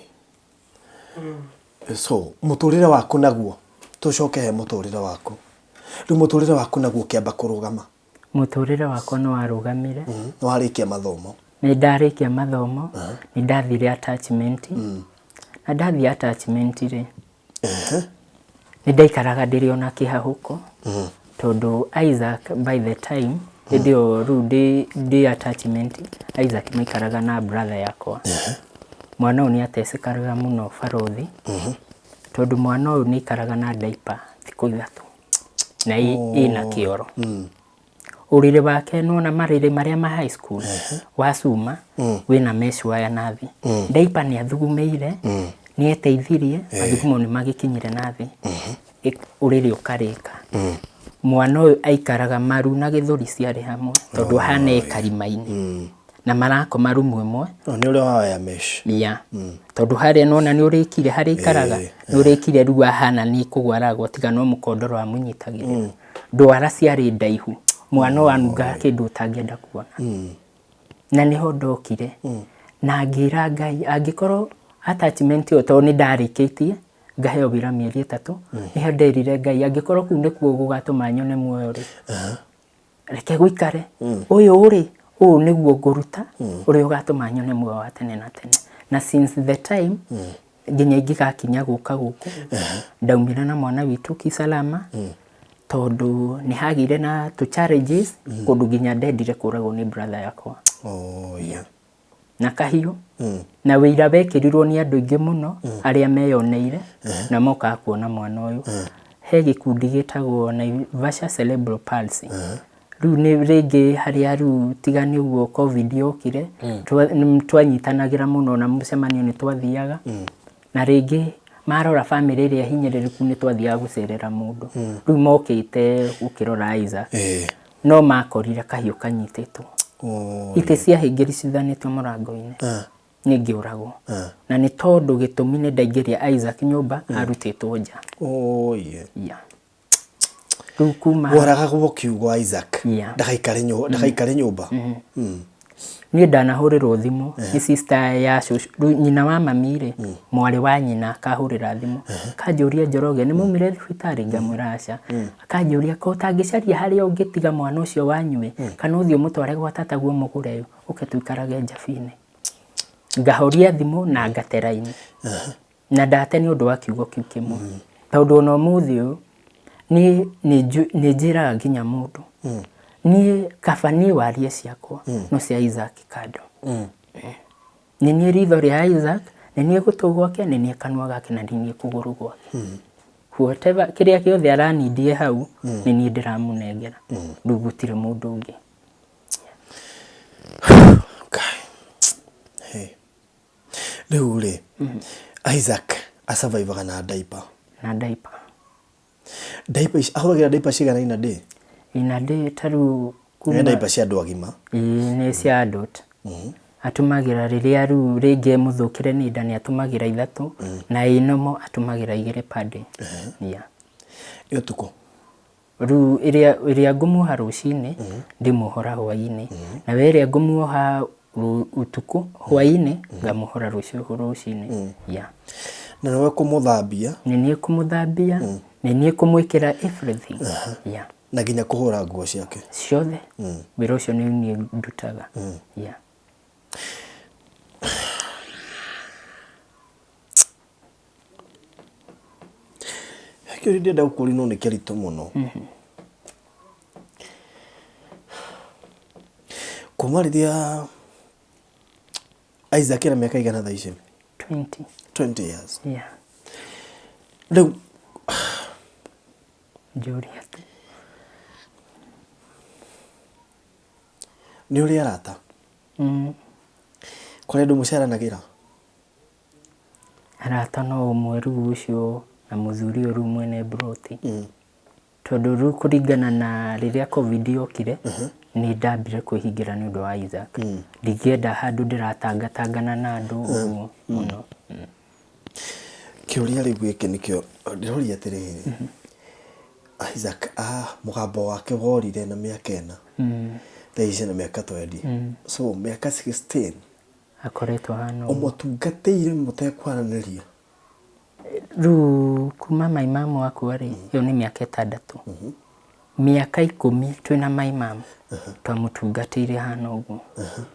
so mũtũrĩre waku naguo, tũcoke he mũtũrĩre waku rĩu, mũtũrĩre waku naguo ũkĩamba kũrũgama? Mũtũrĩre wakwa nĩ warũgamire. Nĩ warĩkia mathomo? Nĩ ndarĩkia mathomo, nĩ ndathire attachment, na ndathiĩ attachment rĩ, nĩ ndaikaraga ndĩrĩ ona kĩhahũko, tondũ Isaac by the time hĩndĩ ĩyo rĩu ndĩ attachment, Isaac maikaraga na brother yakwa. Mwana ũyũ nĩ atecekaga mũno barothi, tondũ mwana ũyũ nĩ aikaraga na diaper thikũ 3 na ĩna kĩoro. Ũrĩrĩ wake, nĩwona marĩrĩ marĩa ma high school wa cuma wĩna mesh wire na thĩ, diaper nĩ athugumĩire, nĩ eteithirie, mathugumo nĩ magĩkinyire na thĩ, ũrĩrĩ ũkarĩka. Mwana ũyũ aikaraga maru na gĩthũri ciarĩ hamwe, tondũ hana e karima-inĩ na marakoma rumu ĩmwe. Oh, nĩ ũrĩa wa wire mesh? Ya, tondũ harĩa nona nĩ ũrĩkire harĩa ikaraga, nĩ ũrĩkire, rĩu ahana nĩ kũgwa aragwa, tiga no mũkondoro amũnyitagĩrĩra. Ndwara ciarĩ ndaihu, mwana ũyũ anungaga kĩndũ ũtangĩenda kuona. Na nĩho ndokire na ngĩra Ngai, angĩkorwo attachment ĩyo, tondũ nĩ ndarĩkĩtie ngaheo wĩra mĩeri 3, nĩho nderire Ngai, angĩkorwo kũu nĩkuo gũgatũma nyone muoyo rĩ, reke gũikare. Ũyũ rĩ, ũũ nĩguo ngũruta ũrĩa ũgatũma nyone muoyo wa tene na tene. Na since the time nginya ingĩgakinya gũka gũkũ, ndaumire na mwana witũ kisalama, tondũ nĩ hagĩire na tũ challenges kũndũ nginya ndendire kũragwo nĩ brother yakwa Oh, yeah. na kahiũ, na wĩira wekĩrirwo nĩ andũ aingĩ mũno arĩa meyoneire na mokaga kuona mwana ũyũ. He gĩkundi gĩtagwo Naivasha Cerebral Palsy. Rĩu nĩ rĩngĩ harĩa rĩu, tiga nĩ ũguo COVID yokire, nĩ twanyitanagĩra mũno na mũcemanio nĩ twathiaga, na rĩngĩ marora bamĩrĩ ĩrĩa hinyĩrĩrĩku, nĩ twathiaga gũcerera mũndũ. Rĩu mokĩte gũkĩrora Isaac, no makorire kahiũ kanyitĩtwo, itĩ ciahĩngĩricithanĩtio mũrango-inĩ, nĩ ngĩũragwo. Na nĩ tondũ gĩtũmi nĩ ndaingĩria Isaac nyũmba arutĩtwo nja. Oh, yeah. Yeah. Rĩu kuma Woragagwo kiugo Isaac ndagaikare nyũmba. Niĩ ndanahũrĩrwo thimũ nĩ sister ya cũcũ, rĩu nyina wa mami rĩ, mwarĩ wa nyina, akahũrĩra thimũ akanjũria, "Njoroge, nĩ maumire thibitarĩ?" Ngamwĩra aca. Akanjũria ko ũtangĩcaria harĩa ũngĩtiga mwana ũcio wanyue, kana ũthiĩ ũmũtware gwa tataguo mũgũre, ũke tũikarage Njabi-inĩ. Ngahoria thimũ na ngate raini. Na ndate nĩ ũndũ wa kiugo kĩu kĩmwe. Tondũ ona ũmũthĩ ũyũ niĩ nĩ njĩraga nginya mũndũ. Niĩ kaba niĩ warie ciakwa no cia Isaac kando. Nĩ niĩ ritho rĩa Isaac, nĩ niĩ gũtũ gwake, nĩ niĩ kanua gake na nĩ niĩ kũgũrũ gwake. Whatever kĩrĩa gĩothe aranindie hau nĩ niĩ ndĩramũnengera. Rĩu gũtirĩ mũndũ ũngĩ. Ngai. Hey. Rĩu rĩ, Isaac asurvivaga na diaper. Na diaper. Diaper ici ahũthagĩra diaper cigana in a day? In a day ta rĩu Nĩ diaper cia andũ agima. Ĩĩ nĩ cia adult. Atũmagĩra rĩrĩa rĩu rĩngĩ ĩmũthũkĩre nĩ nda nĩ atũmagĩra ithatũ na ĩ normal atũmagĩra igĩrĩ per day. Yeah. Ĩ ũtukũ? Rĩu ĩrĩa ĩrĩa ngũmuoha rũcinĩ ndĩmuohora hwainĩ nayo ĩrĩa ngũmuoha ũtukũ hwainĩ ngamuohora rũciũ rũcinĩ. Yeah. Na nĩwe kũmũthambia? Nĩ niĩ kũmũthambia, nĩ niĩ kũmwĩkĩra everything. Yeah. Na nginya kũhũra nguo ciake? Ciothe. Wĩra ũcio nĩ niĩ ndutaga. Yeah. He kĩũria ndĩrenda gũkũria no nĩ kĩritũ mũno. Kuma rĩrĩa Isaac ena mĩaka igana thaa ici? 20. 20 years. Yeah. Rĩu Njũria tu. Nĩ ũrĩ arata? Kũrĩ andũ mũceranagĩra? Arata no ũmwe rĩu ũcio na mũthuri ũyũ rĩu mwene mburoti. Tondũ rĩu kũringana na rĩrĩa Covid yokire, nĩ ndambire kwĩhingĩra nĩ ũndũ wa Isaac. Ndingĩenda handũ ndĩratangatangana na andũ ũguo mũno. Kĩũria rĩu gĩkĩ nĩkĩo ndĩroria atĩrĩrĩ, Isaac mũgambo wake worire na mĩaka ĩna, thaa ici ena mĩaka twendi, so mĩaka 16 akoretwo hana ũguo. Ũmũtungatĩire mũtekwaranĩria? Rĩu kuma my mum akua rĩ, ĩyo nĩ mĩaka ĩtandatũ. Mĩaka 10 twĩna my mum twamũtungatĩire hana ũguo.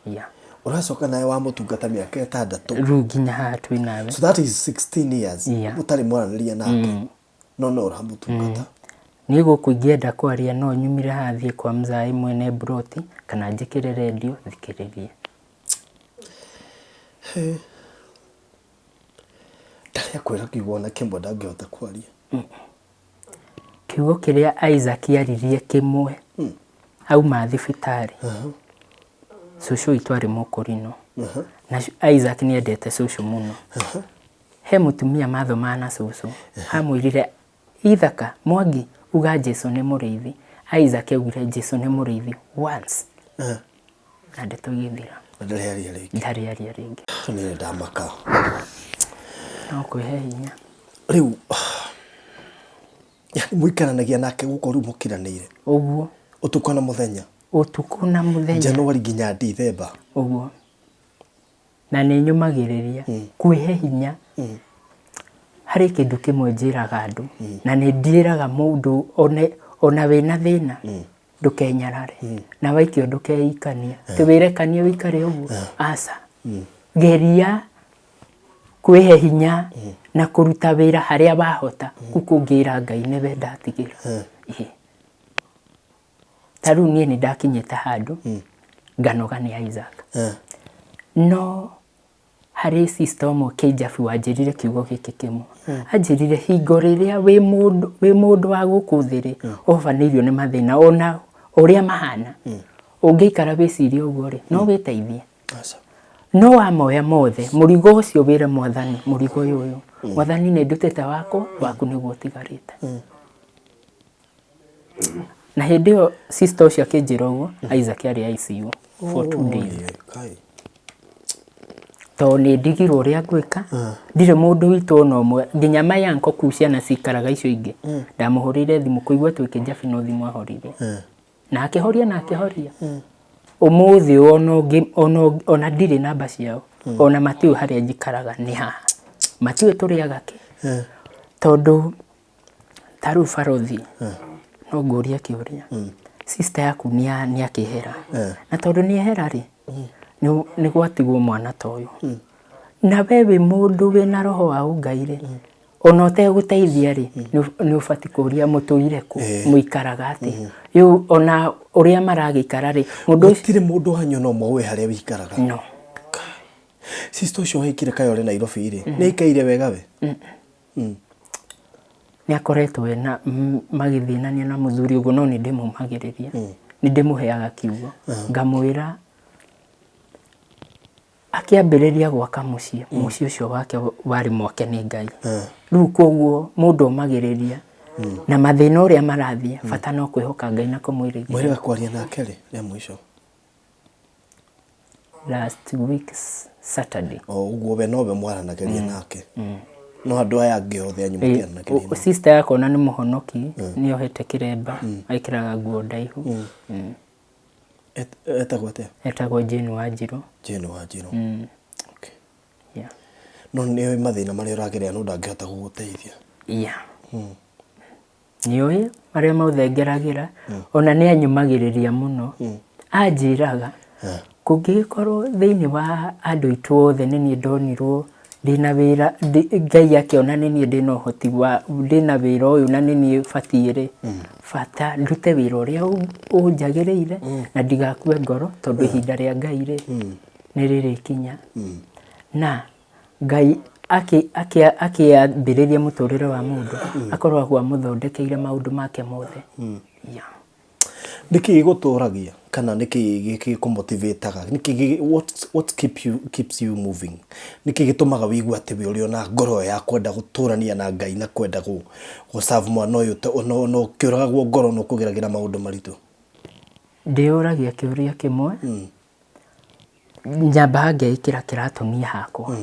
Yeah. Ũracoka nawe wamũtungata mĩaka ĩtandatũ. Rĩu nginya haha twĩ nawe. So that is 16 years. Yeah. Mũtarĩ mwaranĩria nake. No no ũramũtungata. Niĩ gũkũ ingĩenda kwaria no nyumire haha thiĩ kwa mzae mwene mburoti kana njĩkĩre redio thikĩrĩrie. Ndarĩ akwĩra kiugo ona kĩmwe ndangĩhota kwaria. Kiugo kĩrĩa Isaac aririe kĩmwe auma thibitarĩ. Cũcũ witũ arĩ mũkũrinũ. Na Isaac nĩ endete cũcũ mũno. He mũtumia mathomaga na cũcũ amwĩrire Ithaka Mwangi uga Jesu nĩ mũrĩithi. Isaac augire Jesu nĩ mũrĩithi once. Na ndeto igĩthira. Na ndarĩ aria rĩngĩ. Ndarĩ aria rĩngĩ. Niĩ ndamaka. No kwĩhe hinya. Rĩu yani mũikaranagia nake gũkũ rĩu mũkiranĩire. Ũguo. Ũtukũ na mũthenya. Ũtukũ na mũthenya. January nginya December. Ũguo. Na nĩ nyũmagĩrĩria kwĩhe hinya. Harĩ kĩndũ kĩmwe njĩraga andũ na nĩ njĩraga mũndũ ona wĩna thĩna ndũkenyarare na waikio ndũkeikanie atĩ wĩrekanie wĩikare ũguo, aca. Geria kwĩhe hinya na kũruta wĩra harĩa wahota kũu kũngĩra Ngai nĩwe ndatigĩra. Ĩĩ. Ta rĩu niĩ nĩ ndakinyĩte handũ nganoga nĩ Isaac. No harĩ sister ũmwe Kĩnjabi wanjĩrire kiugo gĩkĩ kĩmwe. Anjĩrire hingo rĩrĩa wĩ mũndũ wa gũkũ thĩ rĩ, ũhobanĩirio nĩ mathĩna ona ũrĩa mahana. Ũngĩikara wĩcirie ũguo rĩ, no wĩteithie. No wamoya mothe, mũrigo ũcio wĩre Mwathani, mũrigo ũyũ ũyũ. Mwathani nĩ ndutĩte wakwa, waku nĩguo ũtigarĩte. Na hĩndĩ ĩyo sister ũcio akĩnjĩra ũguo, Isaac arĩ ICU for 2 days. Tondũ nĩ ndigirwo ũrĩa ngwĩka, ndirĩ mũndũ witũ ona ũmwe, nginya my uncle kũu ciana cikaraga icio ingĩ, ndamũhũrĩire thimũ kũigua twĩ Kĩjabi no thimũ ahorire. Na akĩhoria na akĩhoria. Ũmũthĩ ũyũ ona ndirĩ namba ciao, ona matiũĩ harĩa njikaraga nĩ haha. Matiũĩ tũrĩaga kĩ. Tondũ ta rĩu barothi, no ngũrie kĩũria. Sister yaku nĩ akĩehera. Na tondũ nĩ ehera rĩ, Nĩ gwatigwo mwana ta ũyũ na we wĩ mũndũ wĩna roho wa ũngai rĩ, ona ũtegũteithia rĩ, nĩ ũbatiĩ kũria mũtũire kũ, mũikaraga atĩa. Rĩu ona ũrĩa maragĩikara rĩ, mũndũ ũcio Gũtirĩ mũndũ wanyu no ũmwe ũĩ harĩa wĩikaraga? No. Sister ũcio wahikire kaĩ ũrĩ Nairobi rĩ, nĩ aikaire wega we? Nĩ akoretwo ena magĩthĩnania na mũthuri ũguo, no nĩ ndĩmũmagĩrĩria, nĩ ndĩmũheaga kiugo, ngamwĩra akĩambĩrĩria gwaka mũciĩ, mũciĩ ũcio wake warĩ mwake nĩ Ngai. Rĩu koguo mũndũ omagĩrĩria na mathĩna ũrĩa marathiĩ, bata no kwĩhoka Ngai na kũmwĩrĩgĩrĩra. Mwĩrĩga kwaria nake rĩ rĩa mũico? Last week Saturday. O ũguo we nowe mwaranagĩria nake, no andũ aya angĩ othe anyu mũtiaranagĩria nao? Sister yakwa ona nĩ mũhonoki, nĩ ohete kĩremba, ekĩraga nguo ndaihu. Etagwo atĩa? Etagwo Jane Wanjirũ. Jane Wanjirũ, okay. Yeah. No nĩ ũĩ mathĩna marĩa ũragerera, no ndangĩhota gũgũteithia? Yeah. Nĩũĩ marĩa mothe ngeragĩra, ona nĩ anyũmagĩrĩria mũno. Anjĩraga kũngĩgĩkorwo thĩinĩ wa andũ aitũ othe nĩ niĩ ndonirwo ndĩna wĩra, Ngai akĩona nĩ niĩ ndĩna ũhoti wa ndĩna wĩra ũyũ na nĩ niĩ batiĩ rĩ, bata ndute wĩra ũrĩa ũnjagĩrĩire na ndigakue ngoro, tondũ ihinda rĩa Ngai rĩ nĩ rĩrĩkinya. Na Ngai akĩambĩrĩria mũtũrĩre wa mũndũ akoragwo amũthondekeire maũndũ make mothe. Yeah. Nĩkĩ gĩgũtũragia kana nĩkĩ gĩkũmotivataga? Nĩkĩ what keeps you moving? Nĩkĩ gĩtũmaga wĩigue atĩ we ũrĩ ona ngoro ĩyo ya kwenda gũtũrania na Ngai na kwenda gũ serve mwana ũyũ, ona ũkĩũragagwo ngoro na ũkũgeragĩra maũndũ maritũ? Ndĩyũragia kĩũria kĩmwe. Nyambaga ngeĩkĩra kĩratũ niĩ hakwa,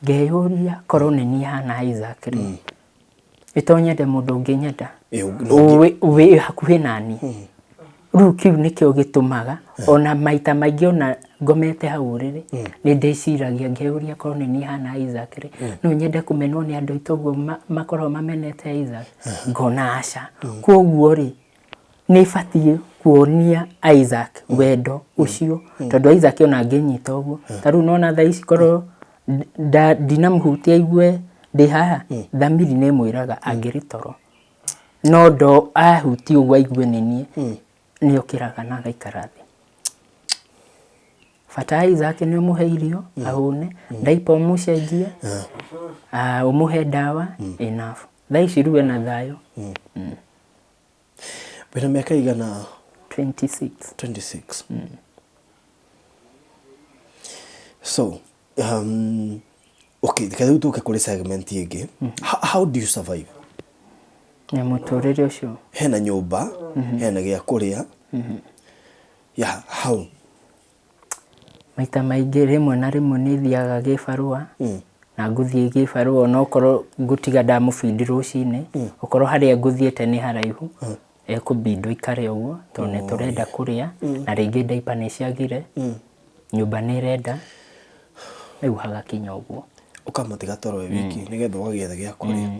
ngeyũria korwo nĩ niĩ hana Isaac rĩ, ĩ to nyende mũndũ ũngĩ nyenda wĩ hakuhĩ naniĩ. Rĩu kĩu nĩkĩo gĩtũmaga ona maita maingĩ ona ngomete hau ũrĩrĩ nĩ ndĩciragia ngeyũria korwo nĩ niĩ hana Isaac rĩ, no nyende kũmenwo nĩ andũ aitũ ũguo makoragwo mamenete Isaac? Ngona aca. Koguo rĩ, nĩ batiĩ kuonia Isaac wendo ũcio, tondũ Isaac ona angĩnyita ũguo ta rĩu nona thaa ici korwo ndinamũhutia aigue ndĩ haha, thamiri nĩ ĩmwĩraga angĩrĩ toro, no ndo ahutia ũguo aigue nĩ niĩ, nĩ okĩraga na agaikara thĩ. Bata Isaac nĩ ũmũhe irio ahũne, diaper ũmũcenjie, ũmũhe ndawa, enough. Thaa ici rĩu ena thayũ. Wĩna mĩaka igana? 26. 26. So okay, reke rĩu tũke kũrĩ segment ĩngĩ. How do you survive Na mũtũrĩre ũcio? Hena nyũmba, hena gĩa kũrĩa, yeah, how? Maita maingĩ, rĩmwe na rĩmwe nĩ thiaga gĩbarũa, na ngũthiĩ gĩbarũa onokorwo ngũtiga ndamũbindi rũcinĩ, okorwo harĩa ngũthiĩte nĩ haraihu, ekũbindwo ikare ũguo tondũ nĩ tũrenda kũrĩa, na rĩngĩ diaper nĩ ciagire, nyũmba nĩ ĩrenda, rĩu hagakinya ũguo. Ũkamũtiga toro wĩ wiki nĩgetha ũgagĩetha gĩa kũrĩa.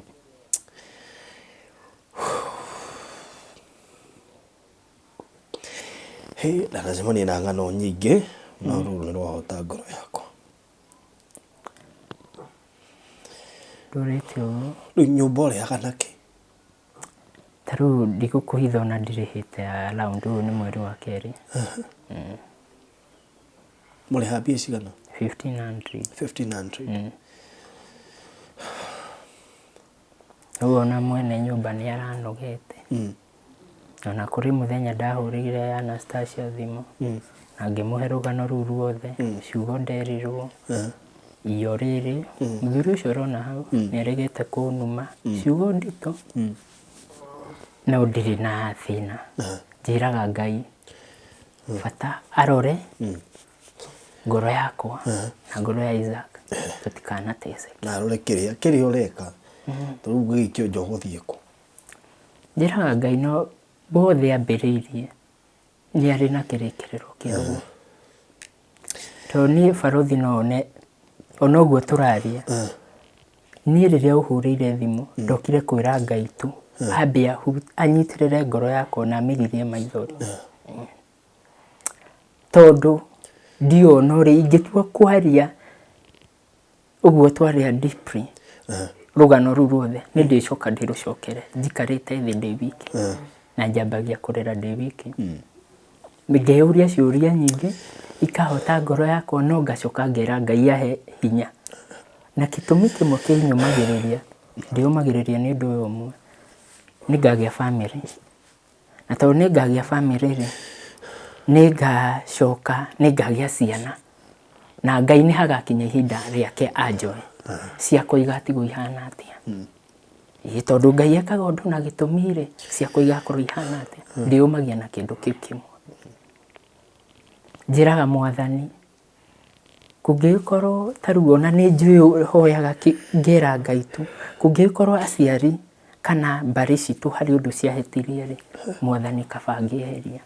Hĩ, ndanacemania na ng'ano nyingĩ, no rũrũ nĩ rwahota ngoro yakwa. Ndũrĩte ũguo. Rĩu nyũmba ũrĩhaga nakĩ? Ta rĩu ndigũkũhitha, ona ndirĩhĩte around ũyũ nĩ mweri wa kerĩ. Mũrĩhaga mbia cigana? 1500. 1500. Rĩu ona mwene nyũmba nĩ aranogete. Ona kũrĩ mũthenya ndahũrĩire Anastasia thimũ na ngĩmũhe rũgano rũu ruothe, ciugo nderirwo, iyo rĩrĩ mũthuri ũcio ũrona hau nĩ aregete kũnuma, ciugo nditũ, no ndirĩ na thĩna. Njĩraga Ngai bata arore ngoro yakwa na ngoro ya Isaac, tũtikanateceke. Na arore kĩrĩa ũreka, tondũ rĩu ũngĩgĩikio nja ũgũthiĩ kũ? Njĩraga Ngai no bothe ambĩrĩirie nĩ arĩ na kĩrĩkĩrĩro kĩaguo, tondũ niĩ barothi no one ona ũguo tũraria. Niĩ rĩrĩa ũhũrĩire thimũ ndokire kwĩra Ngai tu ambe anyitĩrĩre ngoro yakwa na amĩgirie maithori, tondũ Ndiũĩ ona ũrĩa ingĩtua kwaria ũguo twaria deeply rũgano rũu ruothe nĩ ndĩcoka ndĩrũcokere njikarĩte thĩ ndĩ wiki na njambagia kũrĩra ndĩ wiki, ngeyũria ciũria nyingĩ ikahota ngoro yakwa, no ngacoka ngera Ngai ahe hinya. Na gĩtũmi kĩmwe kĩnyũmagĩrĩria, ndĩyũmagĩrĩria nĩ ũndũ ũyũ ũmwe, nĩ ngagĩa bamĩrĩ. Na tondũ nĩ ngagĩa bamĩrĩ rĩ, nĩ ngacoka nĩ ngagĩa ciana. Na Ngai nĩ hagakinya ihinda rĩake anjoe. Ciakwa igatigwo ihana atĩa? Ĩĩ tondũ Ngai ekaga ũndũ na gĩtũmi rĩ, ciakwa igakorwo ihana atĩa? Ndĩyũmagia na kĩndũ kĩu kĩmwe. Njĩraga Mwathani, kũngĩgĩkorwo ta rĩu ona nĩ njũĩ hoyaga ngera Ngai tu, kũngĩgĩkorwo aciari kana mbarĩ citũ harĩ ũndũ ciahĩtirie rĩ, Mwathani kaba ngĩeheria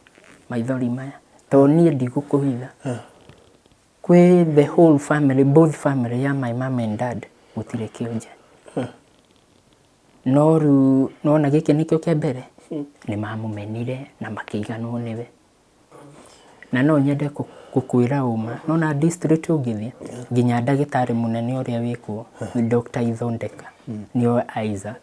maithori maya, tondũ niĩ ndigũkũhitha. Kwĩ the whole family, both family ya my mum and dad gũtirĩ kĩonje. No rĩu nĩwona gĩkĩ nĩkĩo kĩa mbere, nĩ mamũmenire na makĩiganwo nĩwe. Na no nyende gũkwĩra ũma, nĩwona district ũngĩthiĩ, nginya ndagĩtarĩ mũnene ũrĩa wĩkuo, Doctor Ithondeka, nĩwe Isaac,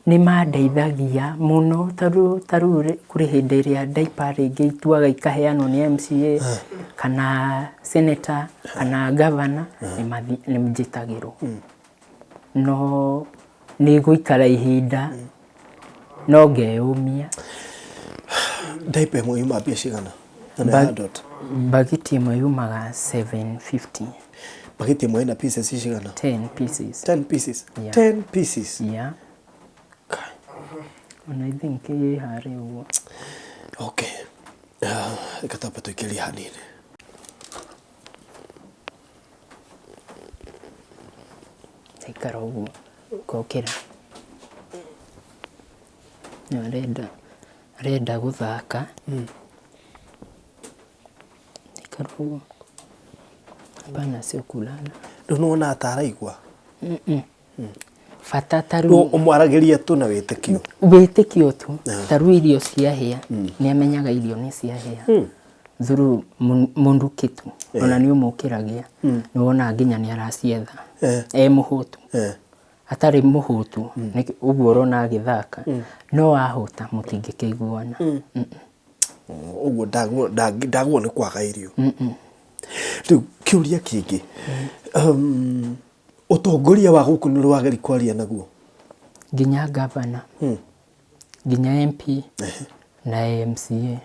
nĩ mandeithagia mũno tondũ ta rĩu kũrĩ hĩndĩ ĩrĩa diaper rĩngĩ ituaga ikaheanwo nĩ MCA, kana senator, kana governor, nĩ njĩtagĩrwo. No nĩ gũikara ihinda no ngeyũmia. Diaper ĩmwe yuma mbia cigana? Na nĩ ya adult? Mbagiti ĩmwe yumaga 750. Mbagiti ĩmwe ĩna pieces cigana? 10 pieces. 10 pieces? Yeah. 10 pieces? Yeah. Kai. Ona I think ĩ harĩa ũguo. Okay. Reke twambe tũikĩrie hanini. Aikara ũguo ngokĩra. Arenda arenda gũthaka. Aikara ũguo. Hapana sio kulala. Rĩu nĩwona ta araigua? Bata ta rĩu Ũmwaragĩria tu na wĩtĩkio. Wĩtĩkio tu. Ta rĩu irio ciahĩa, nĩ amenyaga irio nĩ ciahĩa. Through mũnduki tu. Ona nĩ ũmũkĩragia. Nĩ wonaga nginya nĩ aracietha. E mũhũtu. Atarĩ mũhũtu, ũguo ũrona agĩthaka. No ahũta mũtingĩkĩiguana. Ũguo ndagwo nĩ kwaga irio. Rĩu kĩũria kĩngĩ. Ũtongoria wa gũkũ nĩ ũrĩ wageria kwaria naguo? Nginya gavana, nginya MP na MCA,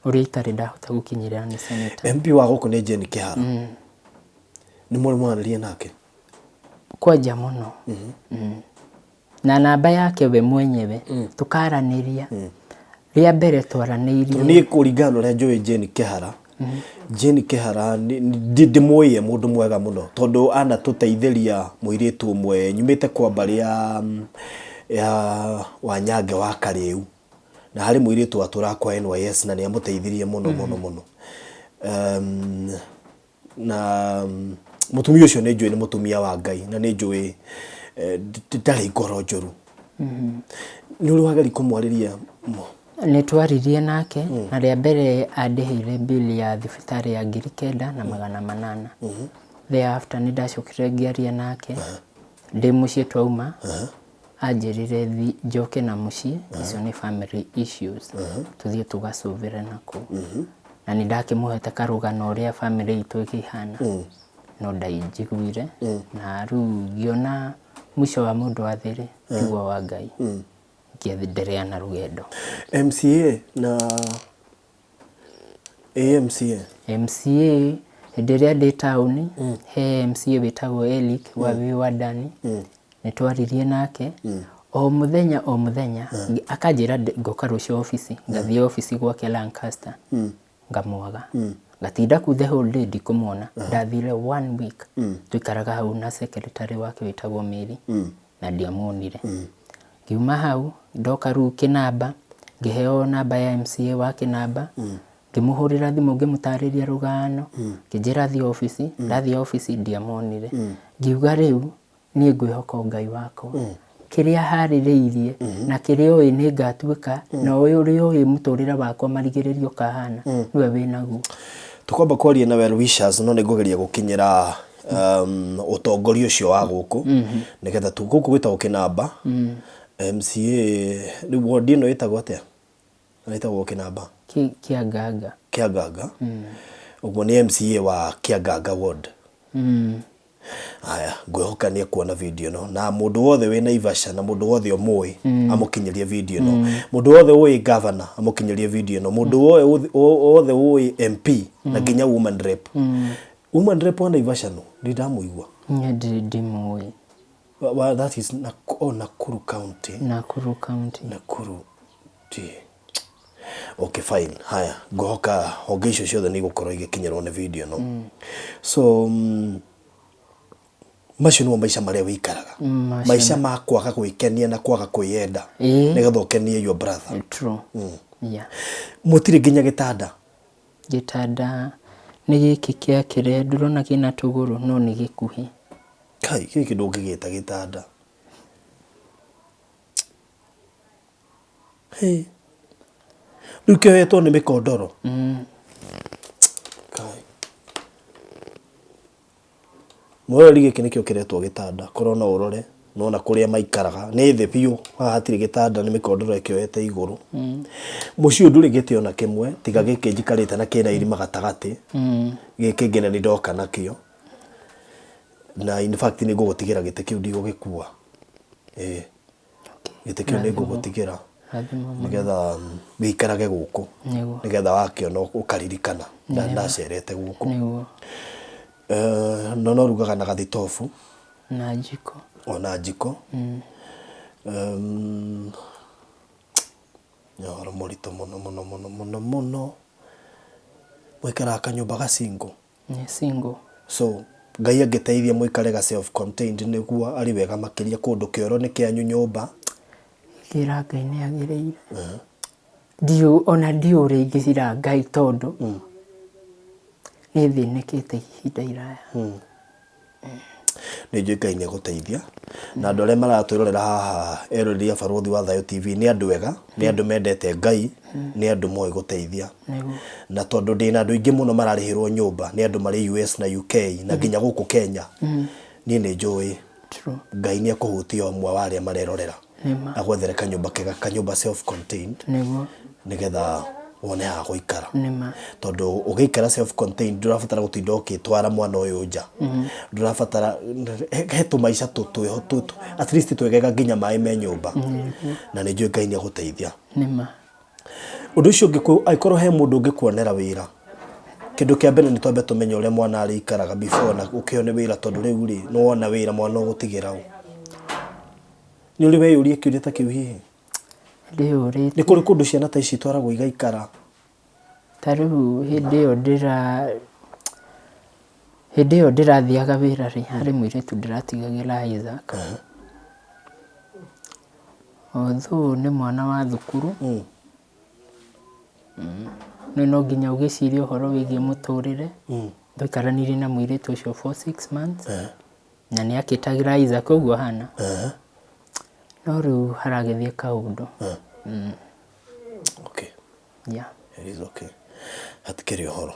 ũrĩa itarĩ ndahota gũkinyĩra nĩ senator. MP wa gũkũ nĩ Jane Kĩhara. Nĩ mũrĩ mwaranĩria nake? Kwanja mũno. Na namba yake we mwenyewe tũkaranĩria. Rĩa mbere twaranĩirie. Niĩ kũringana na ũrĩa njũĩ Jane Kĩhara, Jane Kĩhara ndĩmũĩ e mũndũ mwega mũno tondũ anatũteithĩria mũirĩtu ũmwe nyumĩte kwa mbarĩ ya Wanyange wa Karĩu, na harĩ mũirĩtu watũraga kwa NYS na nĩ amũteithirie mũno mũno mũno. Na mũtumia ũcio nĩ njũĩ nĩ mũtumia wa Ngai na nĩ njũĩ ndarĩ ngoro njũru. Nĩ ũrĩ wageria kũmwarĩria? Nĩ twaririe nake na rĩa mbere andĩhĩire bill ya thibitarĩ ya 9800. Thereafter nĩ ndacokire ngĩaria nake ndĩ mũciĩ twauma, anjĩrire njoke na mũciĩ, icio nĩ family issues, tũthiĩ tũgacũvĩre nakũu. Na nĩ ndakĩmũhete karũgano ũrĩa family itũ ĩkĩhana, no ndainjiguire. Na rĩu ngĩona mũico wa mũndũ wa thĩ rĩ, tiguo wa Ngai. Ngĩenderea na rũgendo. MCA na AMCA? MCA hĩndĩ ĩrĩa ndĩ taũni, he MCA wĩtagwo Eric wa Viwandani, nĩ twaririe nake o mũthenya o mũthenya, akanjĩra ngoka rũciũ obici, ngathiĩ obici gwake Lancaster, ngamwaga. Ngatinda kũu the whole day ndikũmuona. Ndathire one week, tũikaraga hau na secretary wake wĩtagwo Mary, na ndiamuonire. Ngiuma hau, ndoka rĩu Kĩnamba, ngĩheo namba ya MCA wa Kĩnamba, ngĩmũhũrĩra thimũ ngĩmũtarĩria rũgano, ngĩnjĩra thiĩ obici, ndathiĩ obici ndiamuonire. Ngiuga rĩu niĩ ngwĩhoka Ngai wakwa. Kĩrĩa harĩrĩirie na kĩrĩa ũĩ nĩ ngatuĩka, na ũrĩa ũĩ mũtũrĩre wakwa marigĩrĩrio ũkahana, nĩwe wĩnaguo. Tũkwamba kwaria na well wishers no nĩ ngũgeria gũkinyĩra ũtongoria ũcio wa gũkũ nĩgetha tu gũkũ gwĩtagwo Kĩnamba. MCA rĩu ward ĩno ĩtagwo atĩa? Ĩtagwo Kĩnamba. Kĩanganga. Kĩanganga. Ũguo nĩ MCA wa Kĩanganga ward. Haya, ngwĩhoka nĩ ekuona video ĩno na mũndũ wothe wĩ Naivasha na mũndũ wothe ũmũĩ amũkinyĩrie video ĩno. Mũndũ wothe ũĩ governor amũkinyĩrie video ĩno. Mũndũ wothe ũĩ MP na nginya woman rep. Woman rep wa Naivasha no nĩ ndamũigua. Niĩ ndirĩ ndimũĩ. That is oh, Nakuru County. Nakuru County. Nakuru. Ti. Okay, fine. Haya, ngũhoka honge icio ciothe nĩ igũkorwo igĩkinyĩrwo nĩ video ĩno. So macio nĩmo maica marĩa wĩikaraga. Macio Maica ma kwaga gwĩkenia na kwaga kwĩyenda Ĩĩ. nĩgetha ũkenie your brother. True. Yeah. Mũtirĩ nginya gĩtanda. Gĩtanda nĩ gĩkĩ kĩa kĩrĩa ndũrona kĩna tũgũrũ no nĩ gĩkuhĩ. Kai, gĩkĩ ndũngĩgĩta gĩtanda. Hĩ. Rĩu kĩohetwo nĩ mĩkondoro. Kai. Mwĩroreri gĩkĩ nĩkĩo kĩretwo gĩtanda korwo no ũrore nona kũrĩa maikaraga nĩ thĩ biũ haha hatirĩ gĩtanda nĩ mĩkondoro ĩkĩoete igũrũ. Mũciĩ ũyũ ndũrĩ gĩtĩ ona kĩmwe tiga gĩkĩ njikarĩte na kĩna irima gatagatĩ. Gĩkĩ ngĩna nĩ ndoka nakĩo. Na in fact nĩ ngũgũtigĩra gĩtĩ kĩu ndigũgĩkua. Ĩĩ. Gĩtĩ kĩu nĩ ngũgũtigĩra nĩgetha wĩikarage gũkũ. Nĩgetha wakĩona ũkaririkana ndacerete gũkũ. Nĩguo. No no rugaga na gathitobu. Na njiko. Ona njiko. Nĩ ũhoro mũritũ mũno mũno mũno mũno mũno. Mũikaraga kanyũmba ga single. Nĩ single. So Ngai angĩteithia mũikare ga self contained nĩguo arĩ wega makĩria kũndũ kĩoro nĩ kĩanyu nyũmba. Ingĩra Ngai nĩ agĩrĩire. Ndiũ ona ndiũ ũrĩa ingĩra Ngai tondũ nĩ thĩnĩkĩte ihinda iraya. Nĩ njũĩ Ngai nĩ egũteithia na andũ arĩa maratwĩrorera haha eroreri a Barũthi wa Thayũ TV nĩ andũ ega, nĩ andũ mendete Ngai, nĩ andũ moĩ gũteithia. Na tondũ ndĩna andũ aingĩ mũno mararĩhĩrwo nyũmba nĩ andũ marĩ US na UK na nginya gũkũ Kenya, niĩ nĩ njũĩ Ngai nĩ ekũhutia ũmwe wa arĩa marerorera agwethere kanyũmba kega, kanyũmba self contained nĩgetha wone ha gũikara. Tondũ ũgĩikara self contained ndũrabatara gũtinda ũgĩtwara mwana ũyũ nja. Ndũrabatara he tũmaica twĩho at least twĩgega nginya maĩ me nyũmba. Na nĩ njũĩ Ngai nĩ egũteithia. Ũndũ ũcio ũngĩ angĩkorwo he mũndũ ũngĩkuonera wĩra, kĩndũ kĩa mbere nĩ twambe tũmenye ũrĩa mwana arĩikaraga before na ũkĩone wĩra tondũ rĩu rĩ, nĩ wona wĩra mwana ũgũtigĩra ũ? Nĩ ũrĩ weyũria kĩũria ta kĩu hihi? Ndĩyũrĩtie. Nĩ kũrĩ kũndũ ciana ta ici itwaragwo igaikara? Ta rĩu hĩndĩ ĩyo hĩndĩ ĩyo ndĩrathiaga wĩra rĩ, harĩ mũirĩtu ndĩratigagĩra Isaac. Although nĩ mwana wa thukuru, no no nginya ũgĩcirie ũhoro wĩgiĩ mũtũrĩre. Twaikaranirie na mũirĩtu ũcio for 6 months na nĩ akĩtagĩra Isaac ũguo ahana. No rĩu haragĩthiĩ kaũndũ. Okay. Yeah. It is okay. Hatikĩrĩ ũhoro.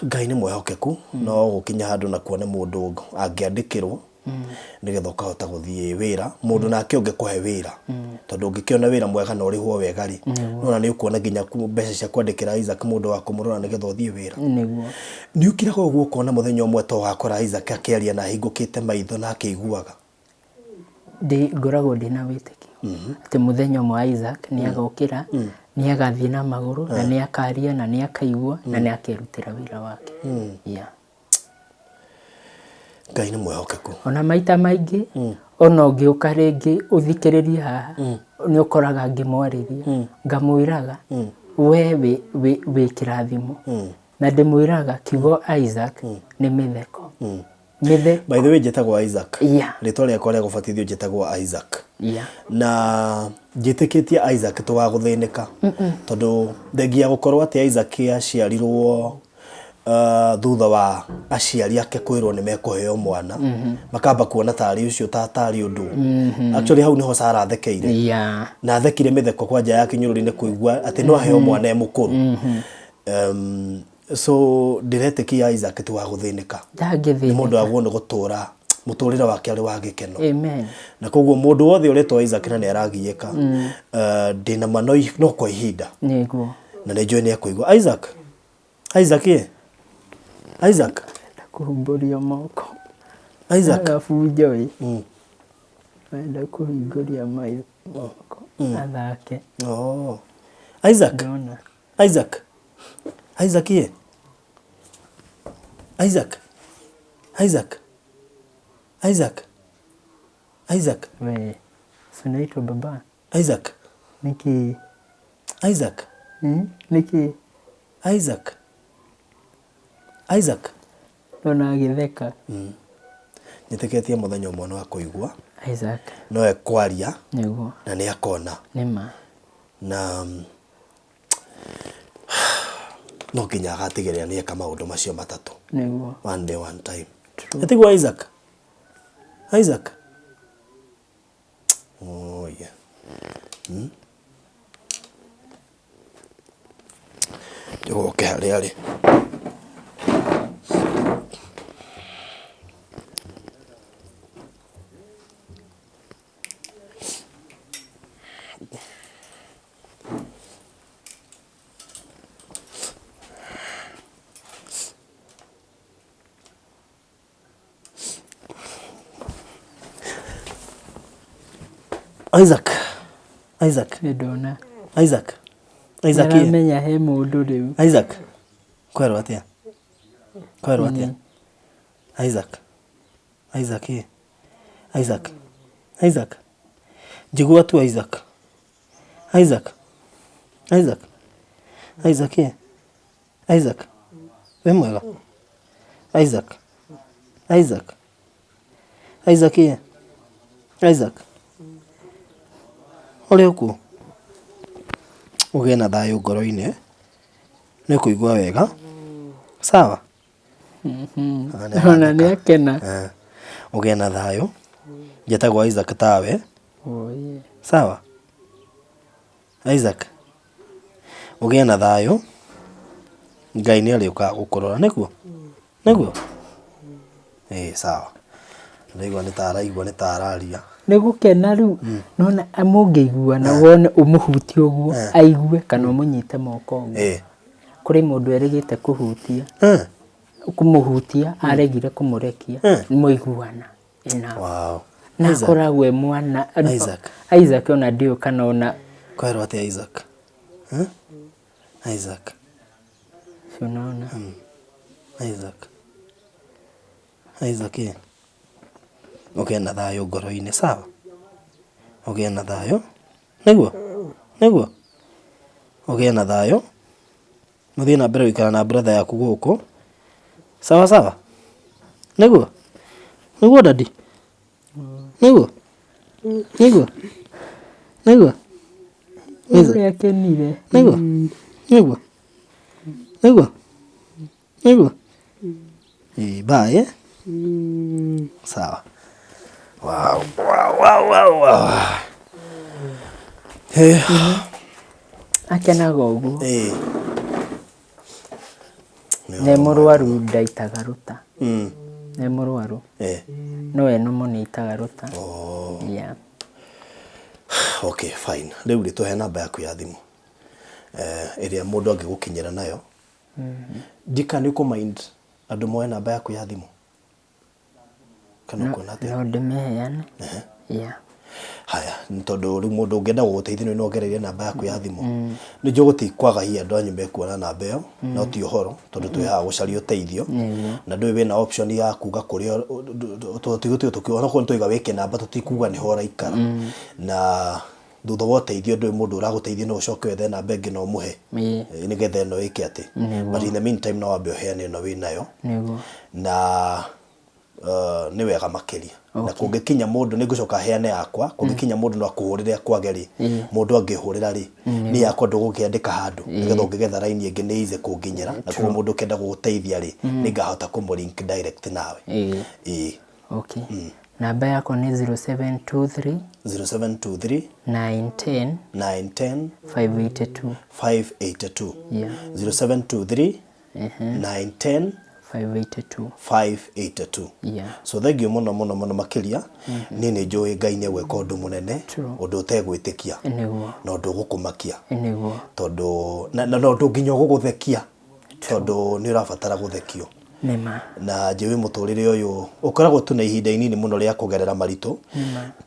Ngai nĩ mwĩhokeku no gũkinya handũ na kuone mũndũ angĩandĩkĩrwo nĩgetha ũkahota gũthiĩ wĩra mũndũ nake ũngĩkũhe wĩra tondũ ũngĩkĩona wĩra mwega na ũrĩhwo wega rĩ, nona nĩ ũkuona nginya mbeca cia kwandĩkĩra Isaac mũndũ wa kũmũrora nĩgetha ũthiĩ wĩra. Nĩguo. Nĩ ũkiraga ũguo ũkona mũthenya ũmwe to ũgakora Isaac akĩaria na ahingũkĩte maitho na akĩiguaga? Ndĩ ngoragwo ndĩna wĩtĩkio atĩ mũthenya ũmwe Isaac nĩ agokĩra, nĩ agathiĩ na magũrũ na nĩ akaria na nĩ akaigua na nĩ akerutĩra wĩra wake. Yeah. Ngai nĩ mwĩhokeku. Ona maita maingĩ ona ũngĩũka rĩngĩ ũthikĩrĩrie haha nĩ ũkoraga ngĩmwarĩria ngamwĩraga we wĩ kĩrathimo na ndĩmwĩraga kiugo Isaac nĩ mĩtheko. Mĩthe By the way njĩtagwo Isaac. Yeah. Rĩtwa rĩakwa rĩa gũbatithio njĩtagwo Isaac. Yeah. Na njĩtĩkĩtie Isaac to wa gũthĩnĩka tondũ thengia gũkorwo atĩ Isaac aciarirwo thutha wa aciari ake kwĩrwo nĩ mekũheo mwana, makamba kuona tarĩ ũcio ta tarĩ ũndũ. Actually hau nĩho Sarah athekeire. Yeah. Na athekire mĩtheko kwanja ya kĩnyũrũri nĩ kũigua atĩ no aheo mwana e mũkũrũ. So ndĩretĩkia Isaac ti wa gũthĩnĩka, nĩ Ndangĩthĩnĩka. mũndũ wagwo nĩ gũtũra mũtũrĩre wake arĩ wa gĩkeno. Amen. Na koguo mũndũ wothe ũretwo Isaac na nĩ aragiĩka, ndĩna ma no kwa ihinda. Nĩguo. Na nĩ njũĩ nĩ ekũigua. Isaac, Isaac ĩ, Isaac. Kũhumbũrio moko. Isaac. Agabunjo ĩ. Arenda kũhingũria moko athake. Oh. Isaac. Ndona. Isaac. Isaac ĩ. Isaac. Isaac. Isaac. Isaac. We. Si unaitwa baba? Isaac. Niki. Isaac. Niki. Isaac. Isaac. Ndona agĩtheka. Njĩtĩkĩtie mũthenya ũmwe no akũigua. Isaac. No ekwaria. Nĩguo. Na nĩ akona. Nĩma. Na no nginya agatigĩrĩra nĩ eka maũndũ macio matatũ. Nĩguo. One day, one time. True. Ĩtiguo Isaac? Isaac? Oh, yeah. Njũgoke harĩa arĩ. Isaac. Isaac. Nĩ ndona. Isaac. Isaac. Ĩ. Nĩaramenya he mũndũ rĩu. Isaac. Kwerwo atĩa? Kwerwo atĩa? Isaac. Isaac ĩ. Isaac. Isaac. Njigua tu Isaac. Isaac. Isaac. Isaac ĩ. Isaac. Wĩ mwega? Isaac. Isaac. Isaac ĩ. Isaac. Ũrĩ o kuo? Ũgĩe na thayũ ngoro-inĩ, nĩ ũkũigua wega. Sawa? Ona nĩ akena. Ũgĩe na thayũ. Njĩtagwo Isaac tawe. Oye. Sawa? Isaac. Ũgĩe na thayũ. Ngai nĩ arĩũkaga gũkũrora, nĩguo? Nĩguo? Ĩĩ sawa. Ndaigua nĩ ta araigua nĩ ta araria. Nĩ gũkena rĩu nona mũngĩiguana wone ũmũhutie ũguo aigue kana ũmũnyite moko ũguo. Kũrĩ mũndũ erĩgĩte kũhutia. Kũmũhutia aregire kũmũrekia nĩmwaiguana. Enough. Wow. Na akoragwo e mwana. Isaac. Isaac ona ndiũĩ kana ona. Kwerwo atĩa Isaac? Isaac. Si unaona? Isaac. Isaac ĩ. Ũgĩe na thayũ ngoro-inĩ, sawa? Ũgĩe na thayũ. Nĩguo? Nĩguo? Ũgĩe na thayũ. Mũthiĩ na mbere gũikara na brother yaku gũkũ. Sawa sawa? Nĩguo? Nĩguo daddy? Nĩguo? Nĩguo? Nĩguo? Ũrĩa akenire. Nĩguo? Nĩguo? Nĩguo? Nĩguo? Ĩĩ, bye eh? Sawa. Wow, wow, wow, wow, wow. Eh. Akenaga ũguo. Ĩĩ. Nĩ mũrwaru ndaitaga rũta. Nĩ mũrwaru. No eno mũno nĩ aitaga rũta. Oh. Yeah. Okay, fine. Rĩu rĩ tũhe namba yaku ya thimũ. Ĩrĩa mũndũ angĩgũkinyĩra nayo. Ndika nĩ ũkũ mind andũ moe namba yaku ya thimũ? Kana ũkuona atĩa? No ndĩmĩheane. Yeah. Haya, nĩ tondũ rĩu mũndũ ũngĩenda gũgũteithia nĩ ongereire namba yaku ya thimũ. Nĩ njũĩ gũtikwaga hihi andũ anyu mekuona namba ĩyo, no ti ũhoro tondũ twĩ haha gũcaria ũteithio. Na ndũĩ wĩna option ya kuga kũrĩa onokorwo nĩ twauga wĩke namba tũtikuga nĩho ũraikara. Na thutha wa ũteithio ndũĩ mũndũ ũragũteithia no ũcoke wethe namba ĩngĩ na ũmũhe. Nĩgetha ĩno ĩke atĩ. But in the meantime no wambe ũheane ĩno wĩnayo. Na nĩ wega makĩria. Na kũngĩkinya mũndũ nĩ ngũcoka heane yakwa, kũngĩkinya mũndũ no akũhũrĩre akwage rĩ, mũndũ angĩhũrĩra rĩ, niĩ yakwa ndũgũkĩandĩka handũ nĩgetha ũngĩgetha raini ĩngĩ nĩ easy kũnginyĩra, na koguo mũndũ ũkĩenda gũgũteithia rĩ, nĩ ngahota kũmũ link direct nawe. Ĩĩ. Okay. Namba yakwa nĩ 0723 0723 910 910 582. 582. Yeah. 0723 Ehe. 910 582. 582. Yeah. So thengio muno muno muno makiria. Niĩ nĩ njũĩ Ngai nĩ egwĩka ũndũ mũnene, True. ũndũ ũtegwĩtĩkia Nĩguo. na ũndũ ũgũkũmakia, Nĩguo. tondũ na ũndũ nginya ũgũgũthekia, tondũ nĩ ũrabatara gũthekio. Nĩma. Na njĩũĩ mũtũrĩre ũyũ ũkoragwo tu na ihinda inini mũno rĩa kũgerera maritũ,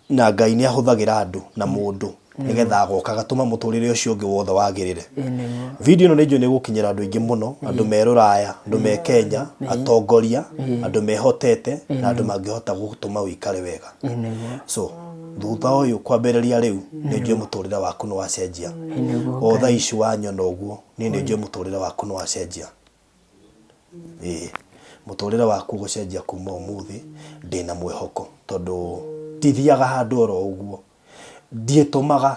na Ngai nĩ ahũthagĩra andũ na mũndũ nĩgetha agoka agatũma mũtũrĩre ũcio ũngĩ wothe wagĩrĩre. Ĩ nĩguo. Video ĩno nĩ njũĩ nĩ ĩgũkinyĩra andũ aingĩ mũno, andũ me rũraya, andũ me Kenya, atongoria, andũ mehotete na andũ mangĩhota gũtũma ũikare wega. Ĩ nĩguo. So thutha ũyũ kwambĩrĩria rĩu nĩ njũĩ mũtũrĩre waku nĩ wacenjia. Ĩ nĩguo. O thaa ici wanyona ũguo, niĩ nĩ njũĩ mũtũrĩre waku nĩ wacenjia. Ĩĩ, mũtũrĩre waku ũgũcenjia kuma ũmũthĩ, ndĩna mwĩhoko, tondũ ndithiaga handũ oro ũguo, ndiĩtũmaga,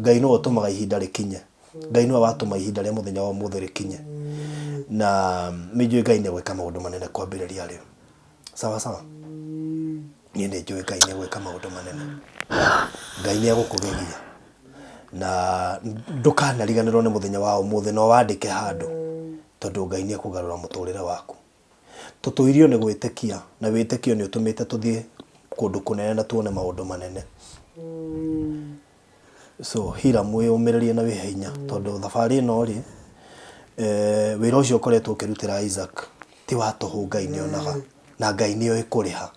Ngai nĩwe ũtũmaga ihinda rĩkinye, Ngai nĩwe watũma ihinda rĩa mũthenya wa ũmũthĩ rĩkinye, na nĩ njũĩ Ngai nĩ egwĩka maũndũ manene kwambĩrĩria rĩu. Sawa sawa? Niĩ nĩ njũĩ Ngai nĩ egwĩka maũndũ manene, Ngai nĩ egũkũgegia, na ndũkanariganĩrwo nĩ mũthenya wa ũmũthĩ, na ũwandĩke handũ, tondũ Ngai nĩ ekũgarũra mũtũrĩre waku. Tũtũirio nĩ gwĩtĩkia, na wĩtĩkio nĩ ũtũmĩte tũthiĩ kũndũ kũnene na tuone maũndũ manene. So Hiram, wĩyũmĩrĩrie na wĩhe hinya, tondũ thabarĩ ĩno rĩ, wĩra ũcio ũkoretwo ũkĩrutĩra Isaac ti wa tũhũ. Ngai nĩ onaga na Ngai nĩ oĩ kũrĩha,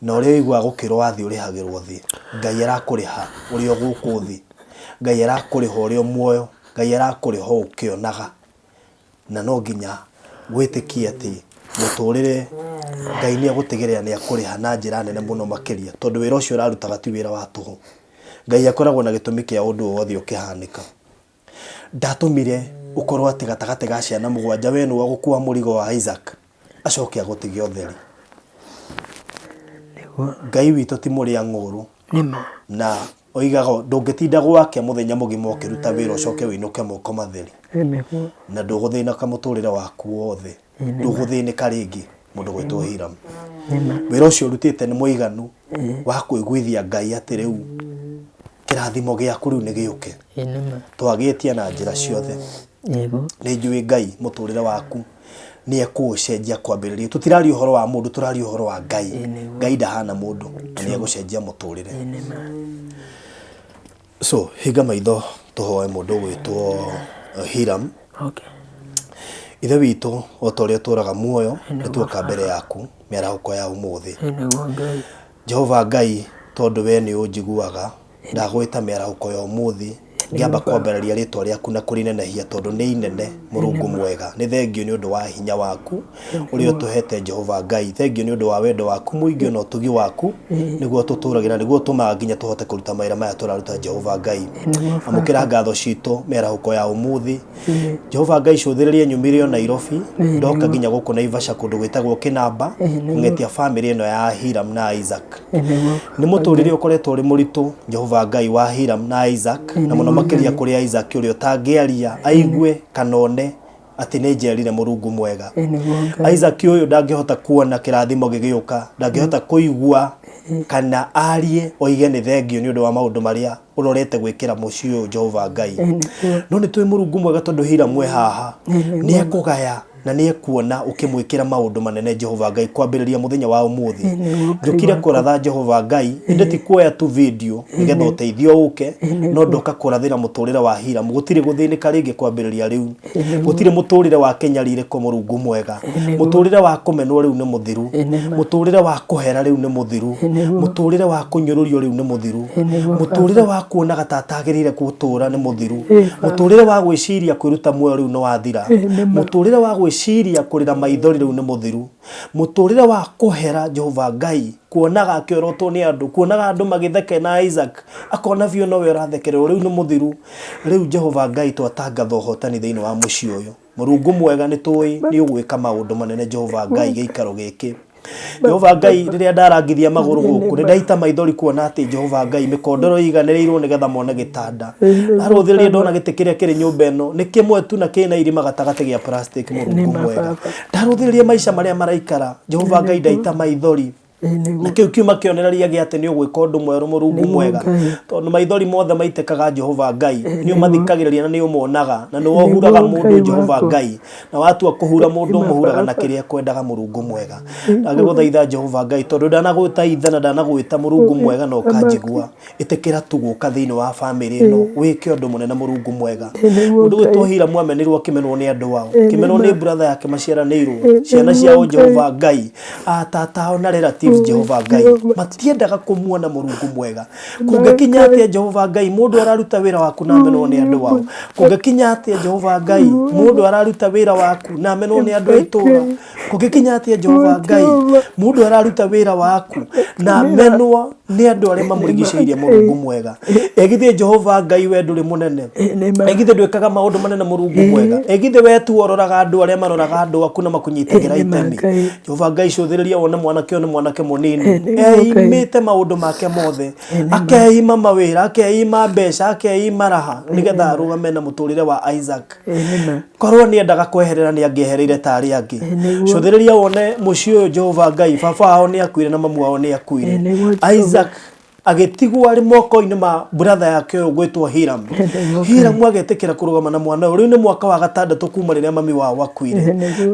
na ũrĩa ũiguaga gũkĩrwo wathiĩ ũrĩhagĩrwo thĩ, Ngai arakũrĩha ũrĩ o gũkũ thĩ, Ngai arakũrĩha ũrĩ o muoyo, Ngai arakũrĩha o ũkĩonaga, na no nginya wĩtĩkie atĩ mũtũrĩre Ngai nĩ egũtigĩrĩra nĩ akũrĩha na njĩra nene mũno makĩria, tondũ wĩra ũcio ũrarutaga ti wĩra wa tũhũ. Ngai akoragwo na gĩtũmi kĩa ũndũ o wothe ũkĩhanĩka. Ndatũmire ũkorwo atĩ gatagatĩ ga ciana 7 we nĩwe ũgũkua mũrigo wa Isaac acoke agũtige ũtheri. Nĩguo. Ngai witũ ti mũrĩa ng'ũrũ. Nĩma. Na oigaga ndũngĩtinda gwake mũthenya mũgima ũkĩruta wĩra ũcoke ũinũke moko matheri. Ĩ nĩguo. Na ndũgũthĩnĩka mũtũrĩre waku wothe, ndũgũthĩnĩka rĩngĩ mũndũ gwĩtwo Hiram. Nĩma. Wĩra ũcio ũrutĩte nĩ mũiganu wa kũiguithia Ngai atĩ rĩu kĩrathimo gĩaku rĩu nĩ gĩũke. Ĩ nĩma. Twagĩtie na njĩra ciothe. Nĩguo. Nĩ njũĩ Ngai mũtũrĩre waku nĩ ekũũcenjia kwambĩrĩria. Tũtiraria ũhoro wa mũndũ, tũraria ũhoro wa Ngai. Ĩ nĩguo. Ngai ndahana mũndũ na nĩ egũcenjia mũtũrĩre. Ĩ nĩma. So hinga maitho tũhoe mũndũ ũgwĩtwo Hiram. Okay. Ithe witũ, o ta ũrĩa ũtũraga muoyo, nĩ tuoka mbere yaku mĩarahũko ya ũmũthĩ. Ĩ nĩguo Ngai. Jehova Ngai, tondũ we nĩ ũnjiguaga, ndagwĩta mĩarahũko ya ũmũthĩ, ngĩamba kwambararia rĩtwa rĩaku na kũrĩnenehia, tondũ nĩ inene, Mũrungu mwega. Nĩ thengio nĩ ũndũ wa hinya waku ũrĩa ũtũhete, Jehova Ngai. Thengio nĩ ũndũ wa wendo waku mũingĩ na ũtugi waku, nĩguo tũtũragĩra, nĩguo ũtũmaga nginya tũhote kũruta mawĩra maya tũraruta, Jehova Ngai. Amũkĩra ngatho citũ mĩarahũko ya ũmũthĩ. Jehova Ngai, cũthĩrĩrie nyumire o Nairobi, ndoka nginya gũkũ Naivasha kũndũ gwĩtagwo Kĩnamba, kũng'etia bamĩrĩ ĩno ya Hiram na Isaac. Ĩ nĩguo. Nĩ mũtũrĩre ũkoretwo ũrĩ mũritũ, Jehova Ngai, wa Hiram na Isaac, na mũno makĩria kũrĩ Isaac ũrĩa ũtangĩaria aigue kana one atĩ nĩ njerire Mũrungu mwega. Ĩ nĩguo Ngai. Isaac ũyũ ndangĩhota kuona kĩrathimo gĩgĩũka, ndangĩhota kũigua kana arie oige nĩ thengio nĩ ũndũ wa maũndũ marĩa ũrorete gwĩkĩra mũciĩ ũyũ, Jehova Ngai. Ĩ nĩguo. No nĩ tũĩ Mũrungu mwega, tondũ Hiram e haha nĩ ekũgaya na nĩ ekuona ũkĩmwĩkĩra maũndũ manene, Jehova Ngai, kwambĩrĩria mũthenya wa ũmũthĩ. Ĩ nĩguo Ngai Njũkire wakwa. kũratha, Jehova Ngai, ĩndĩ ti kuoya tu video nĩgetha ũteithio ũke, no ndoka kũrathĩra mũtũrĩre wa Hiram. Gũtirĩ gũthĩnĩka rĩngĩ kwambĩrĩria rĩu, gũtirĩ mũtũrĩre wa kĩnyarirĩko, Mũrungu mwega. Mũtũrĩre wa kũmenwo rĩu nĩ mũthiru, Ĩ nĩma. mũtũrĩre wa kũhera rĩu nĩ mũthiru, Ĩ nĩguo. mũtũrĩre wa kũnyũrũrio rĩu nĩ mũthiru, Ĩ nĩguo. mũtũrĩre wa kuonaga ta atagĩrĩire gũtũra nĩ mũthiru, Ĩ baba. mũtũrĩre wa gwĩciria kwĩruta muoyo rĩu nĩ wathira, Ĩ nĩma. mũtũrĩre wa gwĩciria kũrĩra maithori rĩu nĩ mũthiru, mũtũrĩre wa kũhera, Jehova Ngai, kuonaga akĩorotwo nĩ andũ, kuonaga andũ magĩtheke na Isaac akona biũ nowe ũrathekererwo, rĩu nĩ mũthiru. Rĩu Jehova Ngai, twatangatha ũhotani thĩinĩ wa mũciĩ ũyũ. Mũrungu mwega, nĩ tũĩ nĩ ũgwĩka maũndũ manene, Jehova Ngai. Gĩikaro gĩkĩ, Jehova Ngai, rĩrĩa ndarangithia magũrũ gũkũ nĩ ndaita maithori kuona atĩ, Jehova Ngai, mĩkondoro ĩiganĩrĩirwo nĩgetha mone gĩtanda. Ndarũthĩrĩria ndona gĩtĩ kĩrĩa kĩrĩ nyũmba ĩno nĩ kĩmwe tu na kĩna irima gatagatĩ gĩa plastic. Mũrungu Nĩma mwega, baba. ndarũthĩrĩria maica marĩa maraikara, Jehova Ngai, ndaita maithori. Na kĩu kiuma kĩonereria gĩa atĩ nĩ ũgwĩka ũndũ mwerũ Mũrungu mwega, tondũ maithori mothe maitĩkaga Jehova Ngai, nĩ ũmathikagĩrĩria na nĩ ũmonaga, na nĩ ũhuraga mũndũ Jehova Ngai, na watua kũhura mũndũ ũmũhuraga na kĩrĩa ekwendaga Mũrungu mwega. Ndagĩgũthaitha Jehova Ngai, tondũ ndanagwĩta ithe na ndanagwĩta Mũrungu mwega na ũkanjigua, ĩtĩkĩra tu gũka thĩinĩ wa bamĩrĩ ĩno wĩke ũndũ mũnene Mũrungu mwega. Mũndũ gwĩtwo Hiramu amenirwo akĩmenwo nĩ andũ ao, kĩmenwo nĩ brother yake maciaranĩirwo, ciana ciao Jehova Ngai, atata ao na relatives Jehova Ngai matiendaga kũmuona Mũrungu mwega. Kũngĩkinya atĩa Jehova Ngai mũndũ araruta wĩra waku na amenwo nĩ andũ ao? Kũngĩkinya atĩa Jehova Ngai mũndũ araruta wĩra waku na amenwo nĩ andũ a itũũra? Kũngĩkinya atĩa Jehova Ngai mũndũ araruta wĩra waku na amenwo nĩ andũ arĩa mamũrigicĩirie Mũrungu mwega? Ĩgithĩ Jehova Ngai we ndũrĩ mũnene? Ĩgithĩ ndwĩkaga maũndũ manene Mũrungu mwega? Ĩgithĩ we tu ũroraga andũ arĩa maroraga andũ aku na makunyitagĩra itemi? Jehova Ngai cũthĩrĩria wone mwanake ũyũ nĩ mwanake mũnini eimĩte maũndũ make mothe, akeima mawĩra, akeima mbeca, akeima raha nĩgetha arũgame na mũtũrĩre wa Isaac. Korwo nĩ endaga kweherera nĩ angĩehereire ta arĩa angĩ. Cũthĩrĩria wone mũciĩ ũyũ Jehova Ngai, baba wao nĩ akuire na mamu wao nĩ akuire. Isaac agĩtigwo arĩ moko-inĩ ma brother yake ũyũ gwĩtwo Hiram. Hiram agetĩkĩra kũrũgama na mwana ũyũ. Rĩu nĩ mwaka wa gatandatũ kuma rĩrĩa mami wao akuire,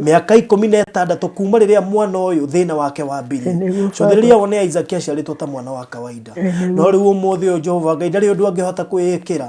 mĩaka 16 kuma rĩrĩa mwana ũyũ thĩna wake wambirie. Cũthĩrĩria wone Isaac aciarĩtwo ta mwana wa kawaida, no rĩu ũmũthĩ ũyũ Jehova Ngai ndarĩ ũndũ angĩhota kwĩĩkĩra.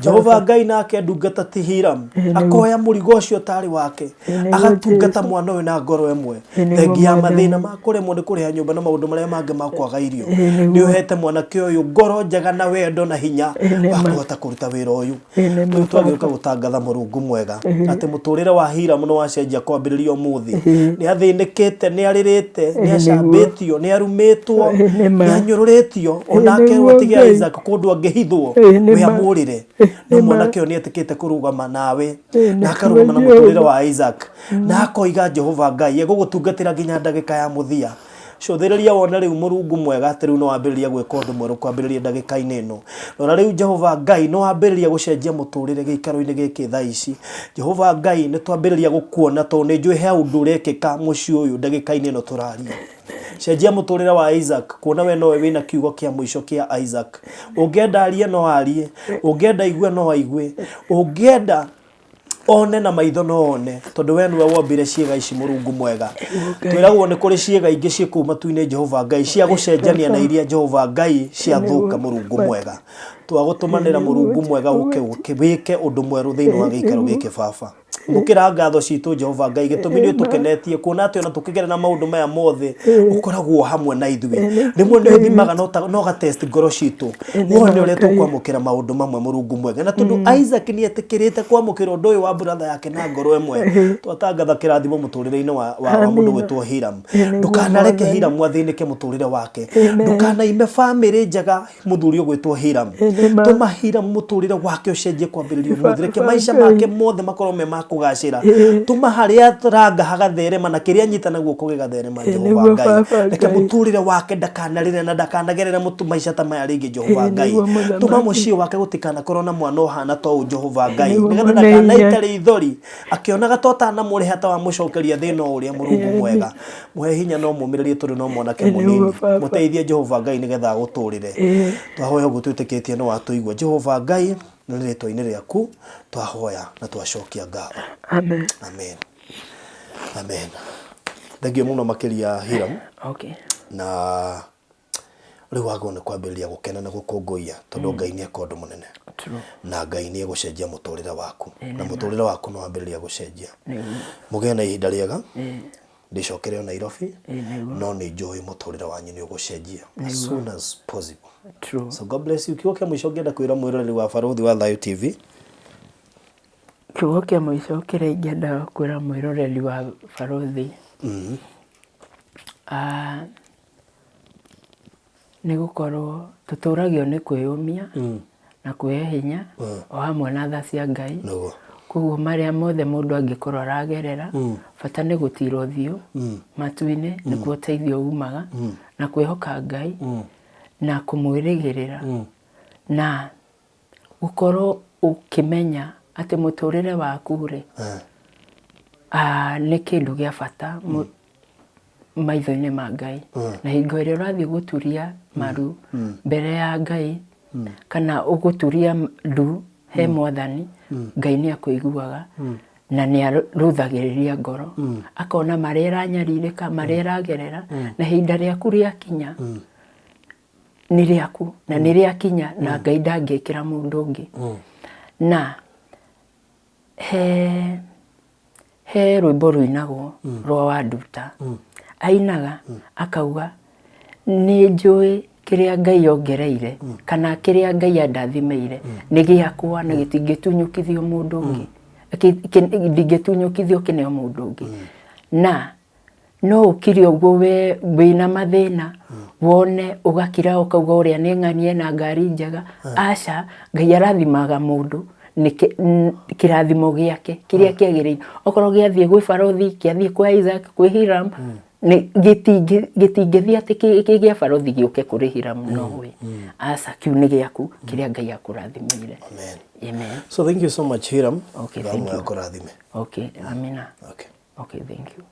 Jehova Ngai nake ndungata ti Hiram akoya mũrigo ũcio ũtarĩ wake, agatungata mwana ũyũ na ngoro ĩmwe, thengia ya mathĩna ma kũremwo nĩ kũrĩha nyũmba na maũndũ marĩa mangĩ ma kwaga irio. Nĩ ũhete mwanake ũyũ ngoro njega na wendo na hinya wa kũhota kũruta wĩra ũyũ. Rĩu twagĩũka gũtangatha Mũrungu mwega atĩ mũtũrĩre wa Hiramu nĩ wacenjia kwambĩrĩria ũmũthĩ. Nĩ athĩnĩkĩte, nĩ arĩrĩte, nĩ acambĩtio, nĩ arumĩtwo, nĩ anyũrũrĩtio, ona akerwo atige Isaac kũndũ angĩhithwo we amũrĩre. No mwanake ũyũ nĩ etĩkĩte kũrũgama nawe na akarũgama na mũtũrĩre wa Isaac na akoiga Jehova Ngai egũgũtungatĩra nginya ndagĩka ya mũthia. Cũthĩrĩria wone rĩu Mũrungu mwega atĩ rĩu nĩwambĩrĩria gwĩka ũndũ mwerũ kwambĩrĩria ndagĩka-inĩ ĩno. Rora rĩu Jehova Ngai nĩwambĩrĩria gũcenjia mũtũrĩre gĩikaro-inĩ gĩkĩ thaa ici. Jehova Ngai nĩtwambĩrĩria gũkuona tondũ nĩnjũĩ he ũndũ ũrekĩka mũciĩ ũyũ ndagĩka-inĩ ĩno tũraria. Cenjia mũtũrĩre wa Isaac kuona we nowe wĩna kiugo kĩa mũico kĩa Isaac. Ũngĩenda arie no arie, ũngĩenda aigue no aigue, ũngĩenda one na maitho no one, tondũ we nĩwe wombire ciĩga ici Mũrungu mwega. Twĩragwo nĩ kũrĩ ciĩga ingĩ ciĩ kũu matu-inĩ Jehova Ngai cia gũcenjania na iria Jehova Ngai ciathũka Mũrungu mwega. Twagũtũmanĩra Mũrungu mwega ũke wĩke ũndũ mwerũ thĩinĩ wa gĩikaro gĩkĩ Baba. Mũkĩra ngatho citũ Jehova Ngai, gĩtũmi nĩ ũtũkenetie kuona atĩ ona tũkĩgerera maũndũ maya mothe ũkoragwo hamwe na ithuĩ. Rĩmwe nĩ ũthimaga no ũga test ngoro citũ wone ũrĩa tũkwamũkĩra maũndũ mamwe Mũrungu mwega. Na tondũ Isaac nĩ etĩkĩrĩte kwamũkĩra ũndũ ũyũ wa brother yake na ngoro ĩmwe, twatangatha kĩrathimo mũtũrĩre-inĩ wa mũndũ gwĩtwo Hiram. Ndũkanareke Hiram athĩnĩke mũtũrĩre wake, ndũkanaime bamĩrĩ njega mũthuri ũgwĩtwo Hiram. Tũma Hiram mũtũrĩre wake ũcenjie kwambĩrĩria ũmũthĩ, reke maica make mothe makorwo me ma kũgacĩra. Tũma harĩa ranga hagatherema na kĩrĩa anyita na guoko gĩgatherema Jehova Ngai. Reke mũtũrĩre wake ndakanarĩre na ndakanagerere maica ta maya rĩngĩ Jehova Ngai. Tũma mũciĩ wake gũtikanakorwo na mwana ũhana ta ũũ Jehova Ngai, nĩgetha ndakanaite rĩithori akĩonaga ta ũtanamũrĩha ta wamũcokeria thĩna o ũrĩa. Mũrungu mwega, mũhe hinya no mũmĩrĩrie tondũ no mwanake mũnini. Mũteithie Jehova Ngai nĩgetha agũtũrĩre. Twahoya ũguo twĩtĩkĩtie nĩ watũigua Jehova Ngai, na nĩ rĩtwa-inĩ rĩaku twahoya na twacokia ngatho. Amen. Amen. Amen. Thank you mũno makĩria Hiram. Okay. Na rĩu wagĩrĩirwo nĩ kwambĩrĩria gũkena na gũkũngũiya tondũ Ngai nĩ eka ũndũ mũnene. True. Na Ngai nĩ egũcenjia mũtũrĩre waku. Na mũtũrĩre waku nĩ wambĩrĩria gũcenjia. Mũgĩe na ihinda rĩega. Ndĩcokere o Nairobi. No nĩ njũĩ mũtũrĩre wanyu nĩ ũgũcenjia as soon as possible. True. So God bless you. Kiugo kĩa mũico ũngĩenda kwĩra mwĩroreri wa Barũthi wa Thayũ TV? Kiugo kĩa mũico kĩrĩa ingĩenda kwĩra mwĩroreri wa Barũthi, nĩ gũkorwo tũtũragio nĩ kwĩyũmia na kwĩhe hinya o hamwe na tha cia Ngai. Koguo marĩa mothe mũndũ angĩkorwo aragerera, bata nĩ gũtira ũthiũ matu-inĩ nĩkuo ũteithio umaga, na kwĩhoka Ngai na kũmwĩrĩgĩrĩra na gũkorwo ũkĩmenya atĩ mũtũrĩre waku rĩ, nĩ kĩndũ gĩa bata. maitho-inĩ ma Ngai. Na hingo ĩrĩa ũrathiĩ gũturia maru mbere ya Ngai kana ũgũturia ndu he Mwathani, Ngai nĩ akũiguaga na nĩ arũthagĩrĩria ngoro, akona marĩa ĩranyarirĩka, marĩa ĩragerera, na ihinda rĩaku rĩakinya nĩ rĩaku na nĩ rĩakinya na Ngai ndangĩkĩra mũndũ ũngĩ. Na he he rwĩmbo rũinagwo rwa Wanduta, ainaga akauga nĩ njũĩ kĩrĩa Ngai ongereire kana kĩrĩa Ngai andathimĩire nĩ gĩakwa na gĩtingĩtunyũkithio mũndũ ũngĩ, ndingĩtunyũkithio kĩneo mũndũ ũngĩ. Na no ũkire ũguo we wĩna mathĩna wone ũgakira ũkauga ũrĩa nĩ ng'ania na ngari njega. Aca, Ngai arathimaga mũndũ nĩ kĩrathimo gĩake kĩrĩa kĩagĩrĩire. Okorwo gĩathiĩ gwĩ barothi, kĩathiĩ kwa Isaac, kwĩ Hiram, gĩtingĩthiĩ atĩ kĩ gĩa barothi gĩũke kũrĩ Hiram, no way. Aca, kĩu nĩ gĩaku kĩrĩa Ngai akũrathimĩire. Amen. Amen. So thank you so much, Hiram. Okay, Ngai thank you. akũrathime. Okay, amina. Okay. Okay, thank you.